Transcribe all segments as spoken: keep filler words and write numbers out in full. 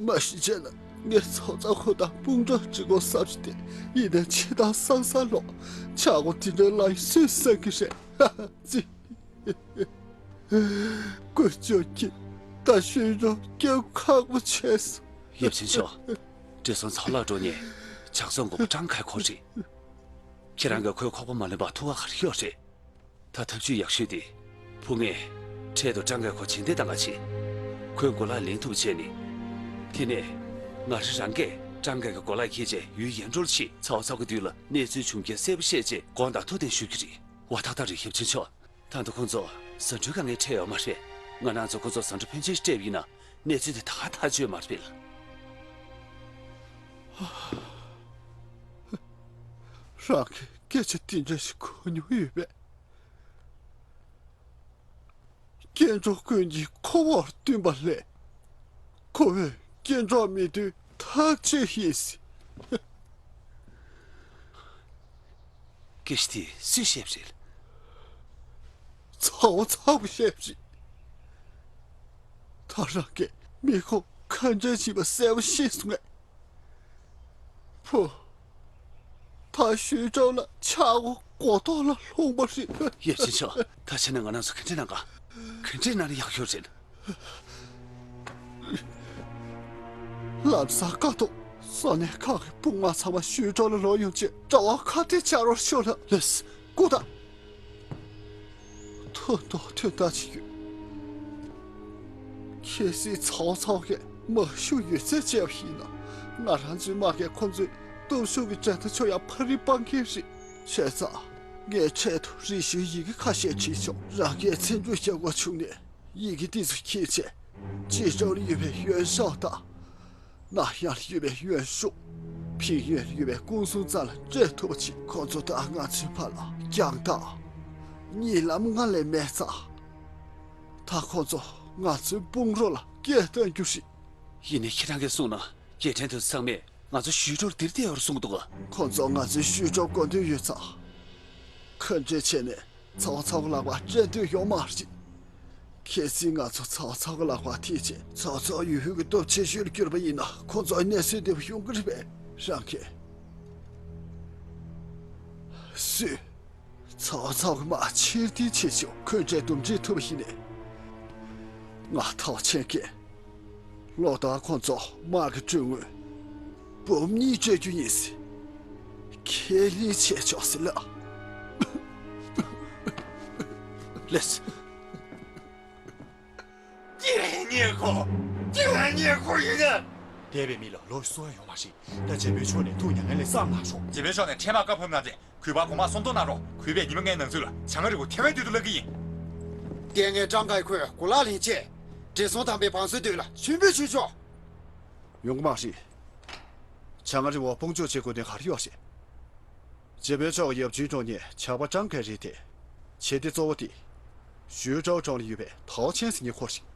མ་གཞི་བྱས་ན་ངས་ཚོགས་གཙོ་ཁོ་དང་དཔུང་གྲོགས་བྱེད་དགོས་བསམ་གྱི་འདུག་ཡིན་ནའི་ཕྱི་ཐག་སང་སང་ལོག་ཆག་སྒོ་དེ་འདྲའི་ལ་ཡི་སུས་གསན་གྱི་རེད། ཧ་ཧ་ཙི། དཀོན་མཆོག་གིས་ད་ཞུས་རོགས་སྐྱོན་ཁག་པོ་བྱས་སོང་། ཡབ་ཆེན་མཆོག་བགྲེས་སོང་ཚ་བོ་ལགས་འགྲོ་ནས་ཇག་ཚོགས་འགོ་པ་ཀྲང་ཁའེ་ཁོ་རེད། ཁྱེད་རང་གིས་ཁོའི་ཁོག་པ་མ་ལོན་པར་ཐུགས་ཁག་ག་རེ་ཡོད་རེད། ད་ཐབས་ཇུས་ཡག་ཤོས་དེ། བུ་ངས་འཕྲལ་དུ་ཀྲང་ཁའེ་ཁོ་མཇལ་འདོད་གཏང་ག་ཕྱིན། ཁོའི་གོ་ལག་ལེན་ཐུབ་པ་བྱས་ནས། དེ་ནས་ང་རང་རང་གིས་ཀྲང་ཁའེ་ཁོའི་གོ་ལག་འཁྱེར་བྱས་ཡུལ་ཡན་ཀྲོའུ་ལ་ཕྱིན། ཚ་བོ་ཚ་ཁོའི་མདུན་ལ་གནས་ཚུལ་བྱུང་རྐྱེན་གསལ་པོ་བཤད་བྱས་དགོངས་དག་ཐུགས་བདེན་ཞུ་གི་རེད། བ་ཏག་ཏག་རེད། ཡབ་ཆེན་མཆོག་ད་དུང་ཁོང་ཚོ་ཟ་འབྲུའི་དཀའ་ངལ་འཕྲད་ཡོད་མ་རེད། ང་རང་ཚོ་ཁོང་ཚོར་ཟ་འབྲུ་ཕོན་ཆེན་སྤྲད་པ་ཡིན་ན་གནས་ཚུལ་དེ་ད་ག་ཐག་ཆོད་མ་རེད་པས་ལགས། རང་གིས་སྐད་ཆ་དེ་འདྲ་ཞིག་གོ་མྱོང་ཡོད་པས། སྐྱེ་འགྲོ་ཀུན་གྱི་ཁོ་བོར་བསྟུན་པ་ལས། ཁོ་བོས་སྐྱེ་འགྲོར་མི་བསྟུན་ཐག་ཆོད་ཡིན་སྲིད། སྐད་ཆ་དེ་སུས་བཤད་པ་རེད། ཚ་བོ་ཚ་བོས་བཤད་པ་རེད། ད་རང་གིས་མི་ཁོང་ག་འདྲ་བྱས་པ་གསལ་པོ་ཤེས་སོང་ངས། བུ། ད་ཞུས་ཀྲོའུ་ལ་ཆག་སྒོ་མགོ་ཐོག་ལ་ལྷུང་བ་རེད། ཡབ་ཆེན་མཆོག་ད་བྱས་ན་ང་རང་ཚོ་ག་འདྲ་གནང་ག་ག་འདྲ་གནང་ན་ཡག་ཤོས་རེད། ལམ་སང་དཀའ་སྡུག་བཟོ་ནས་ཁག་གི་དཔུང་དམག་ཚང་མ་ཞུས་ཀྲོའུ་ལ་ལོག་ཡོང་ཆེད་དྲ་བ་ཁ་གཏད་བཅག་རོགས་ཞུ་ལ། ལགས་སོ། སྐུ་དང་། ཐུགས་དོགས་དོན་དག་ཅིག་ཡོད། གལ་སྲིད་ཚ་བོ་ཚ་བོ་གིས་དམག་ཤུགས་ཡོད་ཚད་བྱས་པ་ཡིན་ན། ང་རང་ཚོའི་དམག་གིས་ཁོ་ཚོའི་སྟོབས་ཤུགས་ཀྱི་འགྲན་ཟླ་ཆོག་ཡང་ཕ་རི་སྤང་མཁན་རེད། བྱས་ཙང་ངས་འཕྲལ་དུ་རེ་ཞུའི་ཡི་གེ་ཁ་ཤས་བྲིས་བྱུང་། རང་གིས་ཚིག་འབྲུ་རྒྱག་དགོས་བྱུང་ནས་ཡི་གེ་འདི་ཚོ་འཁྱེར་བྱས་ཅི་ཀྲོའུ་ལ་ཡོད་པའི་ཡོན་ཧྲའོ་དང་། ནན་ཡང་ལ་ཡོད་པའི་ཡོན་ཧྲུའུ། ཕིང་ཡོན་ལ་ཡོད་པའི་ཀུང་སུན་ཙང་ལ་སྤྲད་ཐུབ་པ་བྱེད། ཁོ་ཚོ་དང་ང་ཚོའི་བར་ལ་རྒྱང་ཐག་གཉིད་ལམ་ལྔ་ལས་མེད་ཙང་། ད་ཁོ་ཚོ་ང་ཚོའི་དཔུང་རོགས་ལ་སྐད་གཏོང་རྒྱུ་རེད། ཡིན་ནའི་ཁྱེད་རང་གིས་གསུངས་ན་རྒྱལ་ཕྲན་དེ་ཚོ་ཚང་མས་ང་ཚོ་ཞུས་ཀྲོའུ་འདིར་བསྡད་ཡོད་རེད་གསུངས་འདུག་ཁོ་ཚོ་ང་ཚོའི་ཞུས་ཀྲོའུ་དགོས་འདུན་ཡོད་ཙང་། ག་འདྲ་བྱས་ནས་ཚ་བོ་ཚ་བོ་ལག་པར་སྤྲད་འདོད་ཡོད་མ་རེད། གལ་སྲིད་ང་ཚོ་ཚ་བོ་ཚ་བོ་ལག་པར་ཐེབས་བྱས་ཚ་བོ་ཚ་བོ་ཡུལ་ཤུལ་གྱི་སྟོབས་ཆེ་ཤོས་ལ་གྱུར་པ་ཡིན་ན་ཁོ་ཚོ་གནས་ཚུལ་འདི་ཡོང་གི་རེད་པས། རང་གིས་སུས་ཚ་བོ་ཚ་བོ་གི་དམག་ཕྱིར་འཐེན་བྱེད་ཆོག་ཁོས་འདྲེ་འདུམ་འགྲིག་ཐུབ་པ་ཡིན་ནས། ང་ཐའོ་ཆན་གྱིས་ལོ་ལྟར་ཁོང་ཚོ་དམག་གི་གྲོན་དངུལ་འབུམ་གཉིས་སྤྲོད་རྒྱུ་ཡིན་ཟེར་ཁས་ལེན་བྱས་ཆོག་ཟེར་ལ། ལགས་སོ། ཀྱེ་ཉེ་ཁོ། ཀྱེ་ཉེ་ཁོ་ཡིན་ན། འདས་པའི་མི་ལ་ལོ་གསོལ་ཡོང་མ་ཤེས། ད་རྗེ་དཔོན་མཆོག་ནས་ཐུགས་མྱ་ངན་ལས་སངས་ལགས་ཤོག་རྗེ་དཔོན་མཆོག་ནས་འཕྲལ་མར་བཀའ་ཕབ་གནང་སྟེ་གུས་པར་གོང་མར་གསོལ་འདེབས་གནང་རོགས། གུས་པས་ཉི་མ་ལྔའི་ནང་ཚུད་ལ་བྱང་ཨ་རི་བོ་ཐེ་ཝན་དུས་སུ་སླེབས་ཀྱི་ཡིན། ལྟས་ངན་ཀྲང་ཁའེ་ཁོས་གོ་ལག་ལེན་ཆེད་བགྲེས་སོང་དམ་པའི་བང་སོའི་མདུན་ལ་མཆོད་འབུལ་ཞུས་ཆོག་ཡོང་གི་མ་རེད། བྱང་ཨ་རི་བོ་དཔུང་འཇུག་བྱེད་དགོས་དོན་ག་རེ་ཡོད་རེད། རྗེ་དཔོན་མཆོག་ཡབ་ཆེན་གྲོང་ནས་ཇག་པ་ཀྲང་ཁའེ་རེད་དེ། བྱེད་གཏེ་གཙོ་བོ་དེ། ཞུས་ཀྲོའུ་གྲོང་ལ་ཡོད་པའི་ཐའོ་ཆན་ཟེར་མཁན་ཁོ་རེད།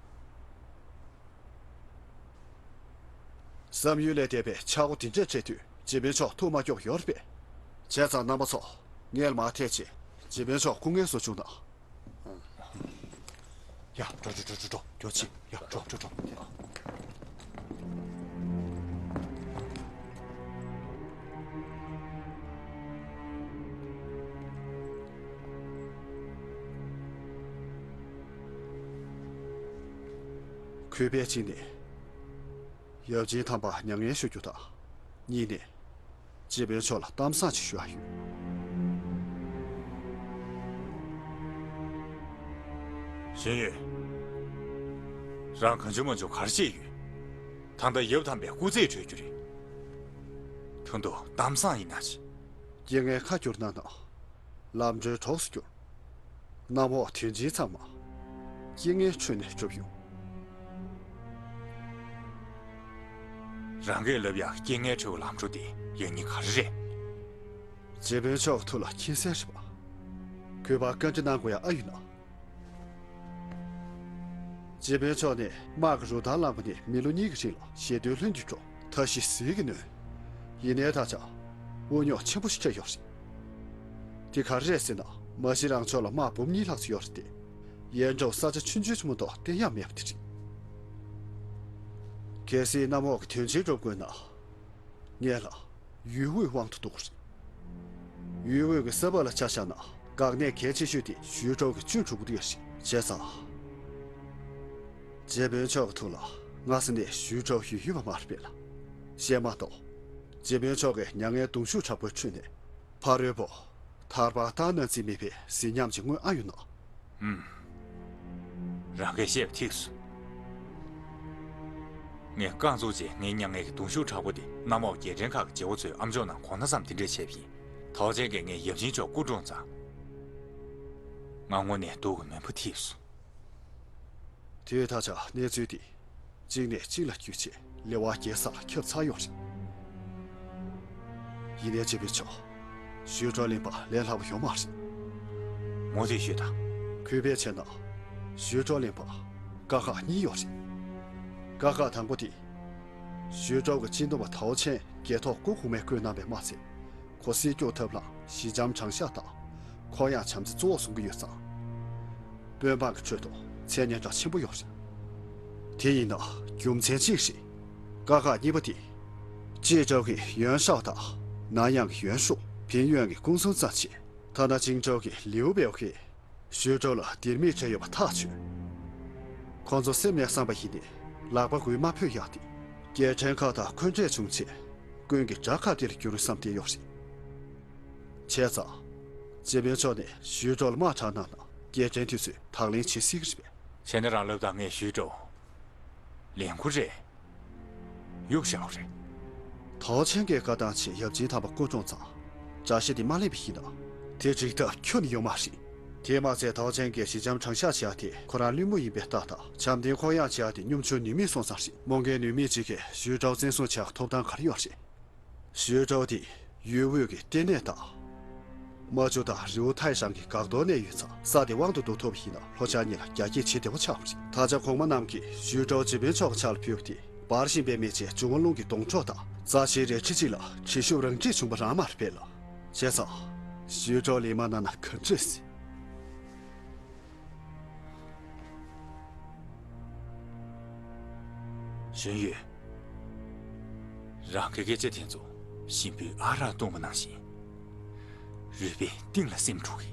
བསམ་ཡུལ་ལས་འདས་པའི་ཆག་སྒོ་དེ་འདྲས་འཕྲད་དུས་རྗེ་དཔོན་མཆོག་ཐུགས་མ་སྐྱོ་བ་ཡོད་རེད་པས། བྱས་ཙང་རྣམ་པ་ཚོ་ངས་མར་ཐད་བྱས་རྗེ་དཔོན་མཆོག་སྐུ་ངལ་གསོ་བཅུག་གནང་། ཡ་འགྲོ་འགྲོ་འགྲོ་འགྲོ་འགྲོ་འགྲོ་ཕྱི་ཡ་འགྲོ་འགྲོ་འགྲོ། གུས་པས་གཅིག་ནས་ཡབ་ཆེན་དམ་པར་མྱ་ངན་ཞུ་རྒྱུ་དང་། གཉིས་ནས། རྗེ་དཔོན་མཆོག་ལ་གཏམ་བཟང་ཅིག་ཞུ་ཡ་ཡོད། ཞིན་ཡུས། རང་གང་བྱུང་མང་བྱུང་ག་རེ་བྱས་ཡོད། ད་ལྟ་ཡབ་དམ་པའི་སྐུ་ཚེ་གྲོལ་རྒྱུ་རེད། ད་དུང་གཏམ་བཟང་ཡིན་ན་ཅི། རྐྱེན་ངན་ཁ་བསྒྱུར་གནང་དང་། ལམ་འགྲོའི་གྲོགས་སུ་གྱུར། གནམ་འོག་དོན་ཆེན་ཚང་མ། རྐྱེན་ངན་ཁྲོད་ནས་གྲུབ་ཡོང་། རང་གིས་ལབ་ཡག་རྐྱེན་ངན་ཁྲོད་ཀྱི་ལམ་འགྲོ་དེ་ཡག་ཉེས་ག་རེ་རེད། རྗེ་དཔོན་མཆོག་གི་ཐུགས་ལ་མཁྱེན་གསལ་རེད་པ། གུས་པར་བཀའ་འདྲི་གནང་དགོས་ཡག་ཨ་ཡོད་ན། རྗེ་དཔོན་མཆོག་ནས་དམག་གི་རུ་སྟར་བསླངས་པ་ནས་མི་ལོ་གཉིས་ཀྱི་རིང་ལ་ཞེ་འདོད་ལྷུན་གྱིས་གྲུབ། མཐའ་བཞི་ཟིལ་གྱིས་གནོན། ཡིན་ནའི་ད་ཆ་དབུལ་རྙོག་ཆེན་པོ་ཞིག་འཕྲད་ཡོད་རེད། དེ་ག་རེ་རེད་ཟེར་ན། མ་གཞི་རང་ཕྱོགས་ལ་དམག་འབུམ་གཉིས་ལྷག་ཙམ་ཡོད་རེད་དེ། ཡན་ཀྲོའུ་ས་ཆ་ཆུང་ཆུང་ཆུང་མ་གཏོགས་བརྟན་ཡག་མེད་པ་དེ་རེད། གལ་སྲིད་གནམ་འོག་གི་དོན་ཆེན་སྒྲུབ་དགོས་ན། ངེད་ལ་ཡུལ་དབུས་དབང་དུ་འདུ་དགོས་རེད། ཡུལ་དབུས་ཀྱི་ས་བབ་ལ་ཆ་བཞག་ན་འགག་གནད་གལ་ཆེ་ཤོས་དེ་ཞུས་ཀྲོའུ་གི་གཅུན་གྲུབ་པ་དེ་རེད། བྱས་ཙང་། རྗེ་དཔོན་མཆོག་གི་ཐུགས་ལ་སྔ་ས་ནས་ཞུས་ཀྲོའུ་ཡོད་ཡོད་པ་མ་རེད་པས་ལ། བཤད་མ་གཏོགས། རྗེ་དཔོན་མཆོག་གིས་མྱ་ངན་གདུང་ཤུགས་དྲག་པོའི་ཁྲོད་ནས། ཕ་རོལ་པོ་ཐར་པ་ཏཱ་ནན་ཙི་མེད་པའི་གཟི་ཉམས་ཀྱི་མངོན་ཨ་ཡོད་ན། ཨུམ། རང་གིས་བཤད་པ་ཐིག་སོང་། ངས་རྐང་བཙུགས་རྗེས་ངའི་མྱ་ངན་གྱི་གདུང་ཤུགས་དྲག་པོ་དེ་གནམ་འོག་རྒྱལ་ཕྲན་ཁག་གི་རྗེ་བོ་ཚོའི་ཨམ་ཅོག་ནང་གོ་ན་བསམ་དེ་འདྲས་བྱས་པ་ཡིན། ཐའོ་ཆན་གྱིས་ངའི་ཡབ་ཆེན་མཆོག་སྐུ་བཀྲོངས་ཙང་། ང་དངོས་གནས་སྡུག་གི་མུན་པ་ཐིག་སོང་། དུས་ད་ཆ་གནས་ཚུལ་འདི་གཅིག་ནས་གཅིག་ལ་བསྒྱུར་བྱས་ལེ་དབར་རྒྱས་ས་ལ་ཁྱབ་ཚར་ཡོད་རེད། ཡིན་ནའི་རྗེ་དཔོན་མཆོག་ཞུས་ཀྲོའུ་གླེན་པ་ལས་སླ་པོ་ཡོད་མ་རེད། མུ་མཐུད་ཤོད་དང་། གུས་པས་བྱས་ན། ཞུས་ཀྲོའུ་གླེན་པ་དཀའ་ཁག་གཉིས་ཡོད་རེད། དཀའ་ཁག་དང་པོ་དེ། ཞུས་ཀྲོའུ་གི་སྤྱི་འདོམས་པ་ཐའོ་ཆན་རྒྱལ་ཐོག་སྐུ་གོང་མས་བསྐོས་གནང་བས་མ་ཚད། ཁོ་སྲིད་སྐྱོང་ཐབས་ལམ་ཞི་འཇམ་དྲང་བཞག་དང་། ཁོ་ཡང་བྱམས་བརྩེ་གཙོ་བོར་བཟུང་གི་ཡོད་ཙང་། དཔོན་འབངས་ཀྱི་ཁྲོད་དུ་མཚན་སྙན་གྲགས་ཆེན་པོ་ཡོད་རེད། དེ་ཡིན་ན་རྒྱུ་མཚན་གཅིག་རེད། དཀའ་ཁག་གཉིས་པ་དེ། ཅི་ཀྲོའུ་གི་ཡོན་ཧྲའོ་དང་། ནན་ཡང་གི་ཡོན་ཧྲུའུ། ཕིན་ཡོན་གྱི་ཀུང་སུན་ཙང་ཅེ། ཐ་ན་ཅིང་ཀྲོའུ་གི་ལིའུ་པེའོ་ཧེ། ཞུས་ཀྲོའུ་ལ་དེར་མེད་བྱས་ཡོད་པ་ཐག་ཆོད། ཁོང་ཚོ་སེམས་ནས་བསམ་པ་ཡིན་ཏེ། ལག་པ་འགུལ་མ་ཕོད་ཡག་སྟེ། རྒྱལ་ཕྲན་ཁག་དང་འཁོན་འགྲས་བྱུང་ཚེ། ཀུན་གྱིས་དགྲ་ཁ་གཏད་ལ་འགྱུར་བསམ་བསྡད་ཡོད་རེད། བྱས་ཙང་། རྗེ་དཔོན་མཆོག་ནས་ཞུས་ཀྲོའུ་ལ་དམག་དྲངས་གནང་ན་རྒྱལ་ཕྲན་དེ་ཚོས་དང་ལེན་བྱེད་སྲིད་ཀྱི་རེད་པས། བྱས་ན་རང་ལབ་དང་། ངས་ཞུས་ཀྲོའུ་ལེན་དགོས་རེད། གཡུག་བཞག་རེད། ཐའོ་ཆན་གྱིས་བཀའ་བཏང་བྱས་ཡབ་ཆེན་དམ་པ་སྐུ་བཀྲོངས་ཙང་། དགྲ་ཤ་དེ་མ་ལེན་པ་ཡིན་ན། དེ་འགྲིག་ཐབས་ཁྱོན་ནས་ཡོད་མ་རེད། དེས་མ་ཚད་ཐའོ་ཆན་གྱིས་ཞི་འཇམ་དྲང་བཞག་བྱེད་ཡ་དེ་ཁོ་རང་བླུན་པོ་ཡིན་པའི་རྟགས་དང་། བྱམས་ལྡན་ཁོག་ཡངས་བྱེད་ཡ་དེ་གཉོམ་ཆུང་ནུས་མེད་སོང་ཙང་རེད། དམག་འཁྲུག་ནུས་མེད་ཅིག་གིས་ཞུས་ཀྲོའུ་བཙན་བཟུང་བྱེད་ཡ་ཐོབ་ཐང་ག་རེ་ཡོད་རེད། ཞུས་ཀྲོའུ་དེ་ཡུལ་དབུས་ཀྱི་ལྟེ་གནས་དང་། རྨ་ཆུ་དང་རི་བོ་ཐའི་ཧྲང་གི་འགག་གཏོར་གནས་ཡོད་ཙང་། ས་དེ་དབང་དུ་བསྡུ་ཐུབ་པ་ཡིན་ན་ལྷོ་བྱང་གཉིས་ལ་རྒྱ་སྐྱེད་བྱེད་བདེ་པོ་ཆགས་པ་རེད། ད་ཆ་གོང་མ་རྣམས་ཀྱིས་ཞུས་ཀྲོའུ་རྗེ་དཔོན་མཆོག་གི་ཕྱག་ལ་ཕུལ་བ་དེ་འབར་བཞིན་པའི་མེ་ལྕེ་འབྱུང་བ་རླུང་གི་སྡོང་གྲོགས་དང་། རྩ་ཆེའི་རལ་གྲི་གཅིག་ལ་བྲེལ་ཤུགས་རང་འཁྲིད་བྱུང་བ་རང་མ་རེད་པས་ལ། བྱས་ཙང་། ཞུས་ཀྲོའུ་ལེན་མ་གནང་ན་ག་འདྲ་སྲིད། གཞོན་ཡོད། རང་གི་སྐད་ཆ་དེ་ཚོ་ཞིམ་པོའི་ཨ་རག་བཏུང་བ་ནང་བཞིན། རུས་པའི་གཏིང་ལ་སིམ་འགྲོ་གི།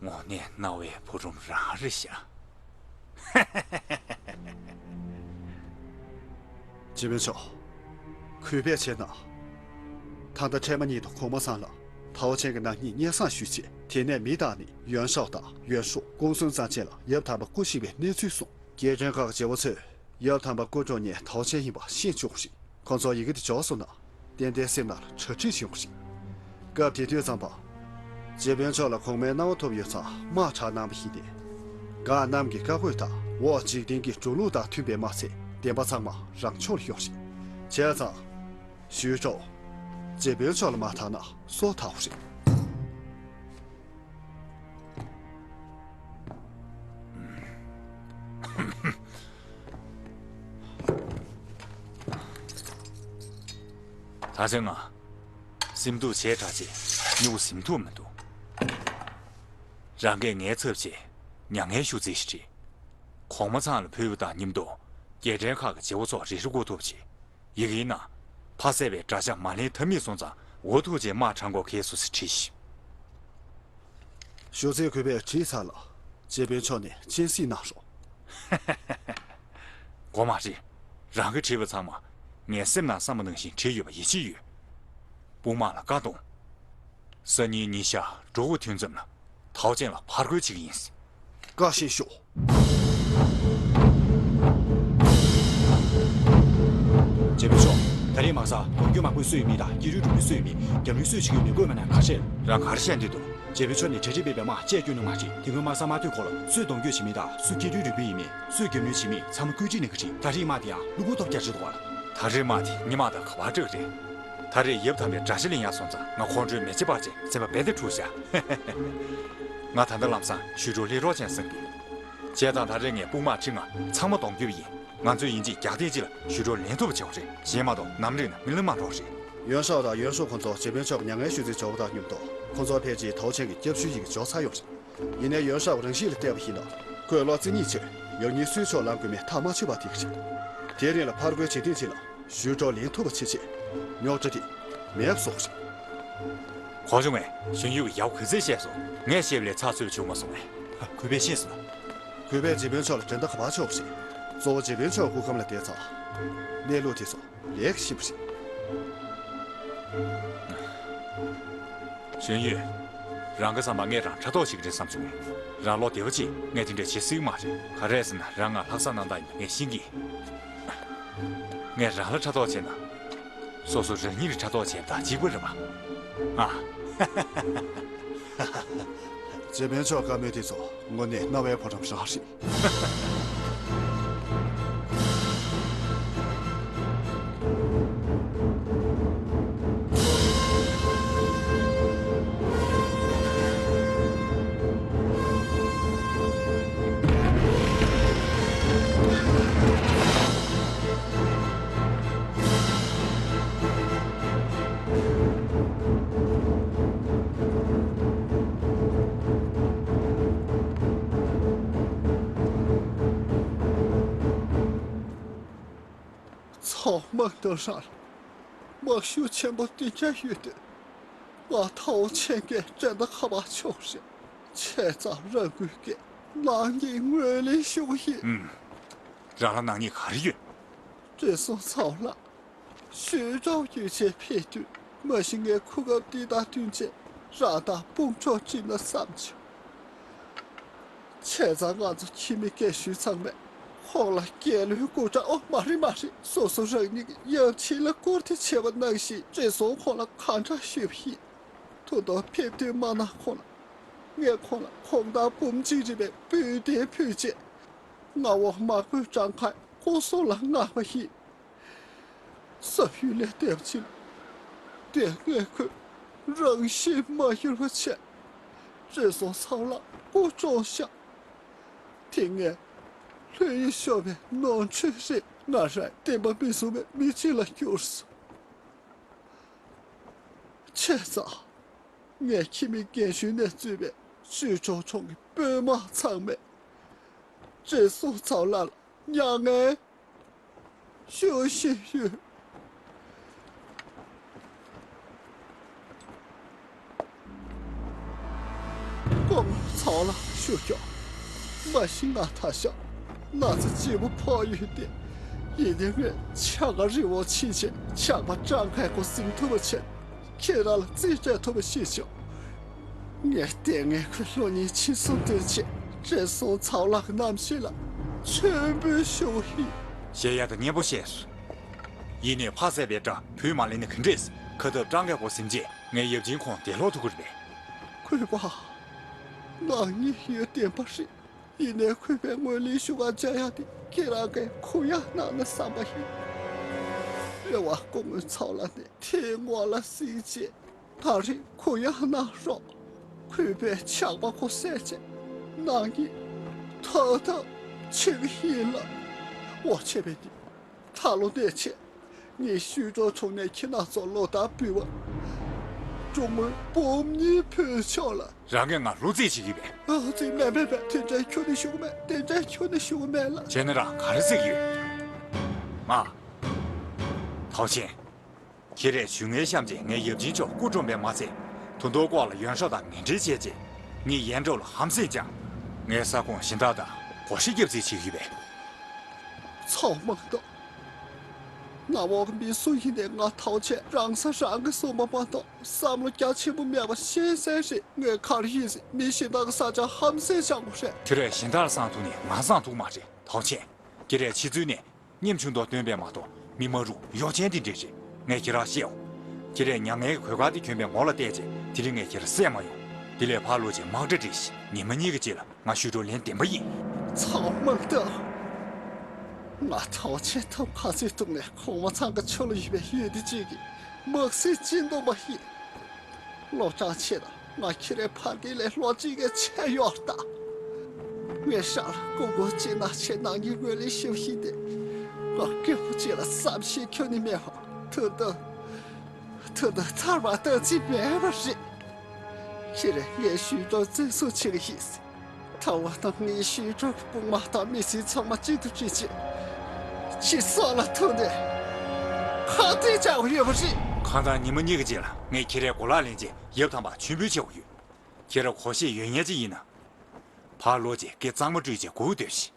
དངོས་གནས་རྣ་བའི་བུ་རམ་རང་རེད་ཤག། རྗེ་དཔོན་མཆོག། གུས་པས་བྱས་ན། ད་ལྟ་འཕྲལ་མ་ཉིད་དུ་གོང་མ་ཚང་ལ་ཐའོ་ཆན་གྱི་ནག་ཉེས་སྙན་སེང་ཞུས་རྗེས། དེ་ནས་མི་བཏང་ནས་ཡོན་ཧྲའོ་དང་ཡོན་ཧྲུའུ། ཀུང་སུན་ཙང་ཅེ་ལ་ཡབ་དམ་པ་སྐུ་གཤེགས་པའི་གནས་ཚུལ་སོང་། རྒྱལ་ཕྲན་ཁག་གི་རྗེ་བོ་ཚོས་ཡབ་དམ་པ་སྐུ་བཀྲོངས་མཁན་ཐའོ་ཆན་ཡིན་པ་ཤེས་བཅུག་པ་རེད། ཁོང་ཚོར་ཡི་གེ་དེ་འབྱོར་སོང་ན། ཏན་ཏན་སེམས་ནང་ལ་གྲ་སྒྲིག་བྱེད་དགོས་རེད། སྐབས་དེ་དུས་ཙམ་པ། རྗེ་དཔོན་མཆོག་ལ་གོང་མའི་གནང་བ་ཐོབ་ཡོད་ཙང་དམག་དྲངས་གནང་བ་ཡིན་ཏེ། འགག་གནམ་གྱི་བཀའ་བཀོད་དང་འོག་འཇིག་རྟེན་གྱི་འགྲོ་ལུགས་དང་མཐུན་པས་མ་ཚད་བདེན་པ་ཚང་མ་རང་ཕྱོགས་ལ་ཡོད་རེད། བྱས་ཙང་། ཞུས་ཀྲོའུ། རྗེ་དཔོན་མཆོག་ལ་མ་བཏང་ན་སོ་ཐར་བ་རེད། ད་ཚེ་ང་སེམས་སྡུག་བྱས་དྲགས་ཅིག་སྨྱུ་གུ་ཟིན་ཐུབ་མི་འདུག། རང་གིས་ངའི་ཚབ་བྱས་མྱ་ངན་ཞུ་རྩིས་ཤིག་བྲིས། གོང་མ་ཚང་ལ་ཕུལ་བ་དང་མཉམ་དུ་རྒྱལ་ཕྲན་ཁག་གི་རྗེ་བོ་ཚོར་རེ་རེ་བསྐུར་ཐུབ་ཅིག། ཡི་གེའི་ནང་ཕ་བསད་པའི་དགྲ་ཤ་མ་ལེན་ཐབས་མེད་སོང་ཙང་འུ་ཐུག་ཅེས་དམག་དྲངས་དགོས་གལ་སོང་ཟེར་བྲིས་ཤིག། ཞུ་རྩིས་གུས་པས་བྲིས་ཚར་ལ། རྗེ་དཔོན་མཆོག་ནས་སྤྱན་གཟིགས་གནང་རོགས། དགོས་མ་རེད། རང་གིས་བྲིས་པ་ཚང་མ་ངས་སེམས་ནང་བསམ་པ་ནང་བཞིན་བྲིས་ཡོད་པ་ཡིད་ཆེས་ཡོད། དཔུང་དམག་ལ་བཀའ་གཏོང་། སང་ཉིན་ཉིན་ཞག་དྲུག་པ་ཐུན་མཚམས་ལ་ཐའོ་ཅན་ལ་ཕར་རྒོལ་བྱེད་ཀྱི་ཡིན། བཀའ་བཞིན་ཤོག། རྗེ་དཔོན་མཆོག། ད་རེས་མ་ཟད་གདོང་བསྐྱོད་དམག་དཔོན་སུ་ཡིན་མིན་དང་སྐྱིད་རུས་རུ་དཔོན་སུ་ཡིན་མིན། རྒྱབ་ལུས་སུས་བྱེད་ཀྱི་མིན་དགོས་མ་ན་ག་ཤེད། རང་ག་རེ་བཤད་འདོད་འདུག། རྗེ་དཔོན་མཆོག་ནས་གྲ་སྒྲིག་མེད་པའི་དམག་བཅས་བསྐྱོད་མྱོང་མ་རེད། དེ་སྔོན་དམག་ས་མ་ཐུག་གོང་ལ་སུས་གདོང་བསྐྱོད་བྱེད་མིན་དང་སུ་སྐྱིད་རུས་རུ་དཔོན་ཡིན་མིན། སུས་རྒྱབ་ལུས་བྱེད་མིན་ཚང་མ་བཀོད་སྒྲིག་གནང་གི་རེད། ད་རེས་དམག་དེ་ཡང་བློ་ཁོག་སྟོབས་རྒྱག་རེད་འདུག་བ་ལ། ད་རེས་དམག་དེ་སྔོན་མ་དང་ག་པར་འདྲ་གི་རེད། ད་རེས་ཡབ་དམ་པའི་དགྲ་ཤ་ལེན་ཡག་སོང་ཙང་ང་ཁོང་ཁྲོའི་མེ་ལྕེ་སྤར་བྱས་སེམས་པ་རྦད་དེ་འཁྲུགས་ཤག། ང་ད་ལྟ་ལམ་སང་ཞུས་ཀྲོའུ་སླེབས་རོགས་བྱས་བསམ་གི། བྱས་ཙང་ད་རེས་ངས་དཔུང་དམག་ཁྲི་ལྔ་ཚང་མ་གདོང་བསྐྱོད་ཡིན། ང་ཚོས་ཡིན་གཅིག་རྒྱག་ཐེངས་གཅིག་ལ་ཞུས་ཀྲོའུ་ལེན་ཐུབ་པ་བྱེད་དགོས་རེད། གཞན་མ་གཏོགས་ནམ་རིང་ན་རྨི་ལམ་མ་འགྲོ་རེད། ཡོན་ཧྲའོ་དང་ཡོན་ཧྲུའུ་ཁོང་ཚོ་རྗེ་དཔོན་མཆོག་མྱ་ངན་ཞུ་རྩིས་འབྱོར་བ་དང་མཉམ་དུ་ཁོང་ཚོ་ཕལ་ཆེར་ཐའོ་ཆན་གྱི་སྐྱབས་ཞུའི་ཡི་གེ་འབྱོར་ཚར་ཡོད་རེད། ཡིན་ནའི་ཡོན་ཧྲའོ་རང་གཤིས་ལ་བལྟས་པ་ཡིན་ན་ཁོས་བློ་རྩེ་གཉིས་བྱས། ཡང་སྙིང་སུའི་ཕྱོགས་ལངས་དགོས་མིན་ཐག་མ་ཆོད་པ་དེ་ག་རེད། དེ་རིང་ལ་ཕར་རྒོལ་བྱེད་མཁན་ཅིག་ལ་ཞུ་གྲོགས་ལེན་ཐུབ་པ་བྱེད་ཆེད། རྙོག་དྲ་དེ་མེད་པ་བཟོ་དགོས་རེད། གོ་བྱུང་ངས་གཞོན་ཡུལ་གྱི་ཡག་གུས་བརྩི་བཤད་སོང་། ངས་བཤད་པ་ལས་ཚགས་ཚུད་བྱུང་མ་སོང་ངས། གུས་པས་ཤེས་སོང་། གུས་པས་རྗེ་དཔོན་མཆོག་ལ་མགྲོན་བརྡ་ག་པར་ཕྱོགས་རེད། གཙོ་བོ་རྗེ་དཔོན་མཆོག་སྐུ་ཁམས་ལ་བསྡད་ཚར། གནས་ལུགས་དེ་ཚོ་ལེགས་ཤེས་པ་རེད། གཞོན་ཡུལ། རང་གི་བསམ་པ་ངས་རང་ཕྲག་དོག་ཞིག་རེད་བསམ་བྱུང་། རང་ལོ་བདེ་བ་ཅིག་ངས་དེ་འདྲ་བྱེད་སྲིད་མ་རེད། ག་རེ་རེད་ཟེར་ན་རང་ང་ལྷག་བསམ་རྣམ་དག་ཡིན་པ་ངས་ཤེས་ཀྱི། ངས་རང་ལ་ཕྲག་དོག་བྱས་ན། སོ་སོ་རང་ཉིད་ལ་ཕྲག་དོག་བྱས་པ་དང་གཅིག་པ་རེད་པ། ཨ། རྗེ་དཔོན་མཆོག་བཀའ་མོལ་དེ་ཚོ་དངོས་གནས་རྣ་བའི་བུ་རམ་རང་རེད། ཚོགས་མང་དུ་རག་ལ། དམག་ཤུགས་ཆེན་པོ་འདི་འདྲ་ཡོད་དུས། ང་ཐའོ་ཆེན་གྱི་མགྲོན་བརྡ་ག་པར་ཕྱོགས་རེད། ཆེ་ཙང་རང་འགུལ་གྱིས་ནང་གི་ངོས་ལེན་ཞུ་གི་ཡིན། ཨུམ། རང་ལ་ནག་ཉེས་ག་རེ་ཡོད། བགྲེས་སོང་ཚའོ་ལགས། ཞུས་ཀྲོའུ་ཡུས་ཅན་ཕེབས་དུས་མ་གཞི་ངས་གོ་སྐབས་འདི་དང་བསྟུན་བྱས་རང་དང་དཔུང་གྲོགས་བསྒྲིགས་ན་བསམ་བྱུང་། བྱས་ཙང་ང་ཚོ་ཁྱིམ་མི་རྒན་གཞོན་ཚང་མས་ཁོང་ལ་རྒྱལ་བློན་སྐུ་དྲག་ཨོ་མ་རེད་མ་རེད། སོ་སོ་རང་ཉིད་ཀྱི་ཡབ་ཆེན་ལ་བཀུར་སྟི་བྱས་པ་ནང་བཞིན་བགྲེས་སོང་ཁོང་ལ་གང་དྲག་ཞུས་པ་ཡིན། ད་དུང་ཕེབས་དུས་མ་ན་ཁོང་ལ་ངས་ཁོང་ལ་ཁོང་དང་བུ་མོ་གཅིག་རེད་པས་འབུལ་རྟེན་ཕུལ་རྗེས་མངའ་འོག་དམག་དཔོན་ཀྲང་ཁའི་སྐུ་སྲོག་ལ་མངགས་པ་ཡིན། བསམ་ཡུལ་ལས་འདས་པ་ཅིག་ལ་དེ་སྔའི་ཁོའི་རང་བཞིན་མ་འགྱུར་བ་བྱས། བགྲེས་སོང་ཚའོ་ལགས་སྐུ་གྲོངས་ཤག་དེ་སྔའི་ལྷོད་ཡངས་ཤོར་བའི་ནོར་འཁྲུལ་རེད། ང་རང་བདེན་པ་མི་བཟུང་བའི་མི་གཅིག་ལ་གྱུར་སོང་། བྱས་ཙང་། ངའི་ཁྱིམ་མི་རྒན་གཞོན་ནས་གཙོས་པའི་ཞུས་ཀྲོའུ་གྲོང་གི་དཔོན་དམག་ཚང་མས་བགྲེས་སོང་ཚའོ་ལགས་ལ་མྱ་ངན་ཞུ་བཞིན་ཡོད། སྐུ་ངོ་ཚའོ་ལགས་ཞུ་སྐྱོ། མ་གཞི་ང་ད་ཆ་ན་ཚ་ལྗིད་པོ་ཕོག་ཡོད་དེ། ཡིན་ནའི་ངས་ཆ་ག་རི་བོ་ཕྱིན་ཆེད་ཇག་པ་ཀྲང་ཁའི་སྒོ་ཟིན་ཐུབ་པ་བྱས། ཁྱེད་རང་ལ་རྩིས་སྤྲད་ཐུབ་པ་ཞིག་བྱུང་། ངས་ལྟས་ངན་ཁོའི་གློ་སྙིང་མཆིན་གསུམ་འདོན་ཆེད་བགྲེས་སོང་ཚའོ་ལགས་ཀྱི་རྣམ་ཤེས་ལ་མཆོད་འབུལ་ཞུ་བ་ཡིན། བཤད་ཡག་དང་སྙན་པོ་བཤད་སོང་། ཡིན་ནའི་ཕ་བསད་པའི་དགྲ་བུས་མ་ལེན་ན་ག་འདྲས། ཁ་ཐབས་ཀྲང་ཁའི་སྒོ་ཟིན་རྗེས་ངའི་ཡབ་ཆེན་ཁོང་འདས་ལོག་ཐུབ་ཀྱི་རེད་པས། གུས་པ། ནག་ཉེས་ཡོད་བདེན་པ་རེད། ཡིན་ནའི་གུས་པས་ངོས་ལེན་ཞུ་ག་བྱ་ཡག་དེ་ཁྱེད་རང་གིས་གུ་ཡངས་གནང་ན་བསམ་པ་ཡིན། རེ་བ་སྐུ་ངོ་ཚའོ་ལགས་ནས་དེའི་ངོ་ལ་གཟིགས་རྗེས་ད་རེས་གུ་ཡངས་གནང་རོགས། གུས་པས་ཇག་པ་ཁོ་བསད་རྗེས་ནག་ཉེས་ཐག་ཐག་ཆོད་ཀྱི་ཡིན་ལགས། འོ་བྱས་པས་ནི། ད་ལོ་ནས་བྱས། ངས་ཞུས་ཀྲོའུ་གྲོང་ནས་ཁྱེད་རྣམ་ཚོར་ལོ་ཟླ་འབུལ་བ། གྲོང་མི་འབུམ་གཉིས་ཕུལ་ཆོག་ལགས། རང་གིས་ང་བློ་རྩེ་བྱེད་ཀྱི་པས། ཨ་ཙི་མེད་མེད་མེད། དེ་འདྲའི་ཁྱོན་ནས་ཞུ་གི་མེད། དེ་འདྲའི་ཁྱོན་ནས་ཞུ་གི་མེད་ལགས། བྱས་ན་རང་ག་རེ་ཟེར་གྱི་ཡོད། མ། ཐའོ་ཆེན། ཁྱེད་རས་ཞུ་ངན་བཤམས་རྗེས་ངའི་ཡབ་ཆེན་མཆོག་སྐུ་གྲོངས་པས་མ་ཚད། ད་དུང་ལྐོག་ལ་ཡོན་ཧྲོ་དང་ངན་འབྲེལ་བྱས་རྗེས། ངའི་ཡན་གྲོགས་ལ་ཧམ་སེམས་བཅངས། ངའི་ས་ཁོངས་སྦྱིན་བདག་དང་བགོ་བཤའ་རྒྱབ་རྩིས་བྱེད་ཀྱི་ཡོད་པས། ཚོགས་མང་དུ། གནམ་འོག་མི་སུ་ཡིན་ནའི་ང་ཐའོ་ཆེན་རང་ས་རང་གིས་བཟུང་བ་མ་གཏོགས་བསམ་བློ་རྒྱ་ཆེན་པོ་མེད་པ་ཤེས་གསལ་རེད། ངས་ག་རེ་ཡིན་ཟེར་མི་གཞན་དག་གི་ས་ཆར་ཧམ་སེམས་བཅངས་པ་རེད། ཁྱེད་རས་གཞན་དག་ལ་བསམ་ཐུབ་ནའི་ང་བསམ་ཐུབ་མ་རེད། ཐའོ་ཆེན། ཁྱེད་རས་ཕྱི་ཚུལ་ནས་ཉམ་ཆུང་མདོག་སྟོན་པས་མ་གཏོགས་མི་དམའ་རུ་གཡོ་ཅན་དེ་འདྲས་རེད། ངས་ཁྱེད་རང་བཤད་འོ། ཁྱེད་རས་མྱ་ངན་གྱི་གོས་དཀར་དེ་གྱོན་པའི་ངོ་ལ་བལྟས་རྗེས་དེ་རིང་ངས་ཁྱེད་རང་བསད་མ་ཡོང་། དེ་ལས་ཕར་ལོག་རྗེས་དམག་གྲ་སྒྲིགས་ཤིག་ཉི་མ་གཉིས་ཀྱི་རྗེས་ལ་ང་ཞུས་ཀྲོའུ་ལན་བདེན་པ་ཡིན། ཚང་མ་ལྟ། ང་ཐའོ་ཆེན་ཐབས་ག་ཚོད་གཏུགས་ནས་གོང་མ་ཚང་གི་ཕྱོགས་ལ་ཡོད་པའི་ཡུལ་སྡེ་གཅིག་གི་དམག་སྲིད་སྤྱི་འདོམས་པ་ཡིན། ལོ་གྲངས་ཆེ་ལ་ང་ཁྱེད་རའི་ཕ་རྒན་ལས་ལོ་གཅིག་གི་ཆེ་ཡོད་ད། ངས་ཧྲ་ལ་སྐུ་མགོ་གཅིག་ན་ཆེ་ནང་གི་ངོས་ལེན་ཞིབ་ཞིག་སྟེ། ང་སྐྱེ་བོ་གཅིག་ལ་བསམ་ཤེས་ཁྱོན་ནས་མེད་པ། ཐུགས་དམ། ཐུགས་དམ་ཐར་པ་ལྟ་ཅི་མེད་པ་རེད། ཁྱེད་རས་ངའི་ཞུས་ཀྲོའུ་བཙན་བཟུང་བྱེད་ཀྱི་ཡིན། ཐར་བ་དང་ངའི་ཞི་ཁྲོ་གི་དཔུང་དམག་དང་མི་སེར་ཚང་མ་གཅིག་ཏུ་བསྒྲིལ་རྗེས་ཕྱི་སོག་ལ་ཐོན་ནས་ཁ་གཏད་བཅག་ཡོད་པ་རེད། གང་ལྟར་ཉི་མ་གཉིས་ཀྱི་རྗེས་ལ་ངས་ཁྱེད་རའི་གོ་ལག་ལེན་རྗེས་ཡབ་དམ་པར་མཆོད་འབུལ་བྱེད་དགོས་ཡོད། ཁྱེད་རང་གོ་ཤེས་ཡོད་མཁན་ཅིག་ཡིན་ན། ཕར་ལོག་རྗེས་སྐེ་གཙང་མ་བཀྲུས་རྗེས་སྒུག་སྡོད་ཤིག་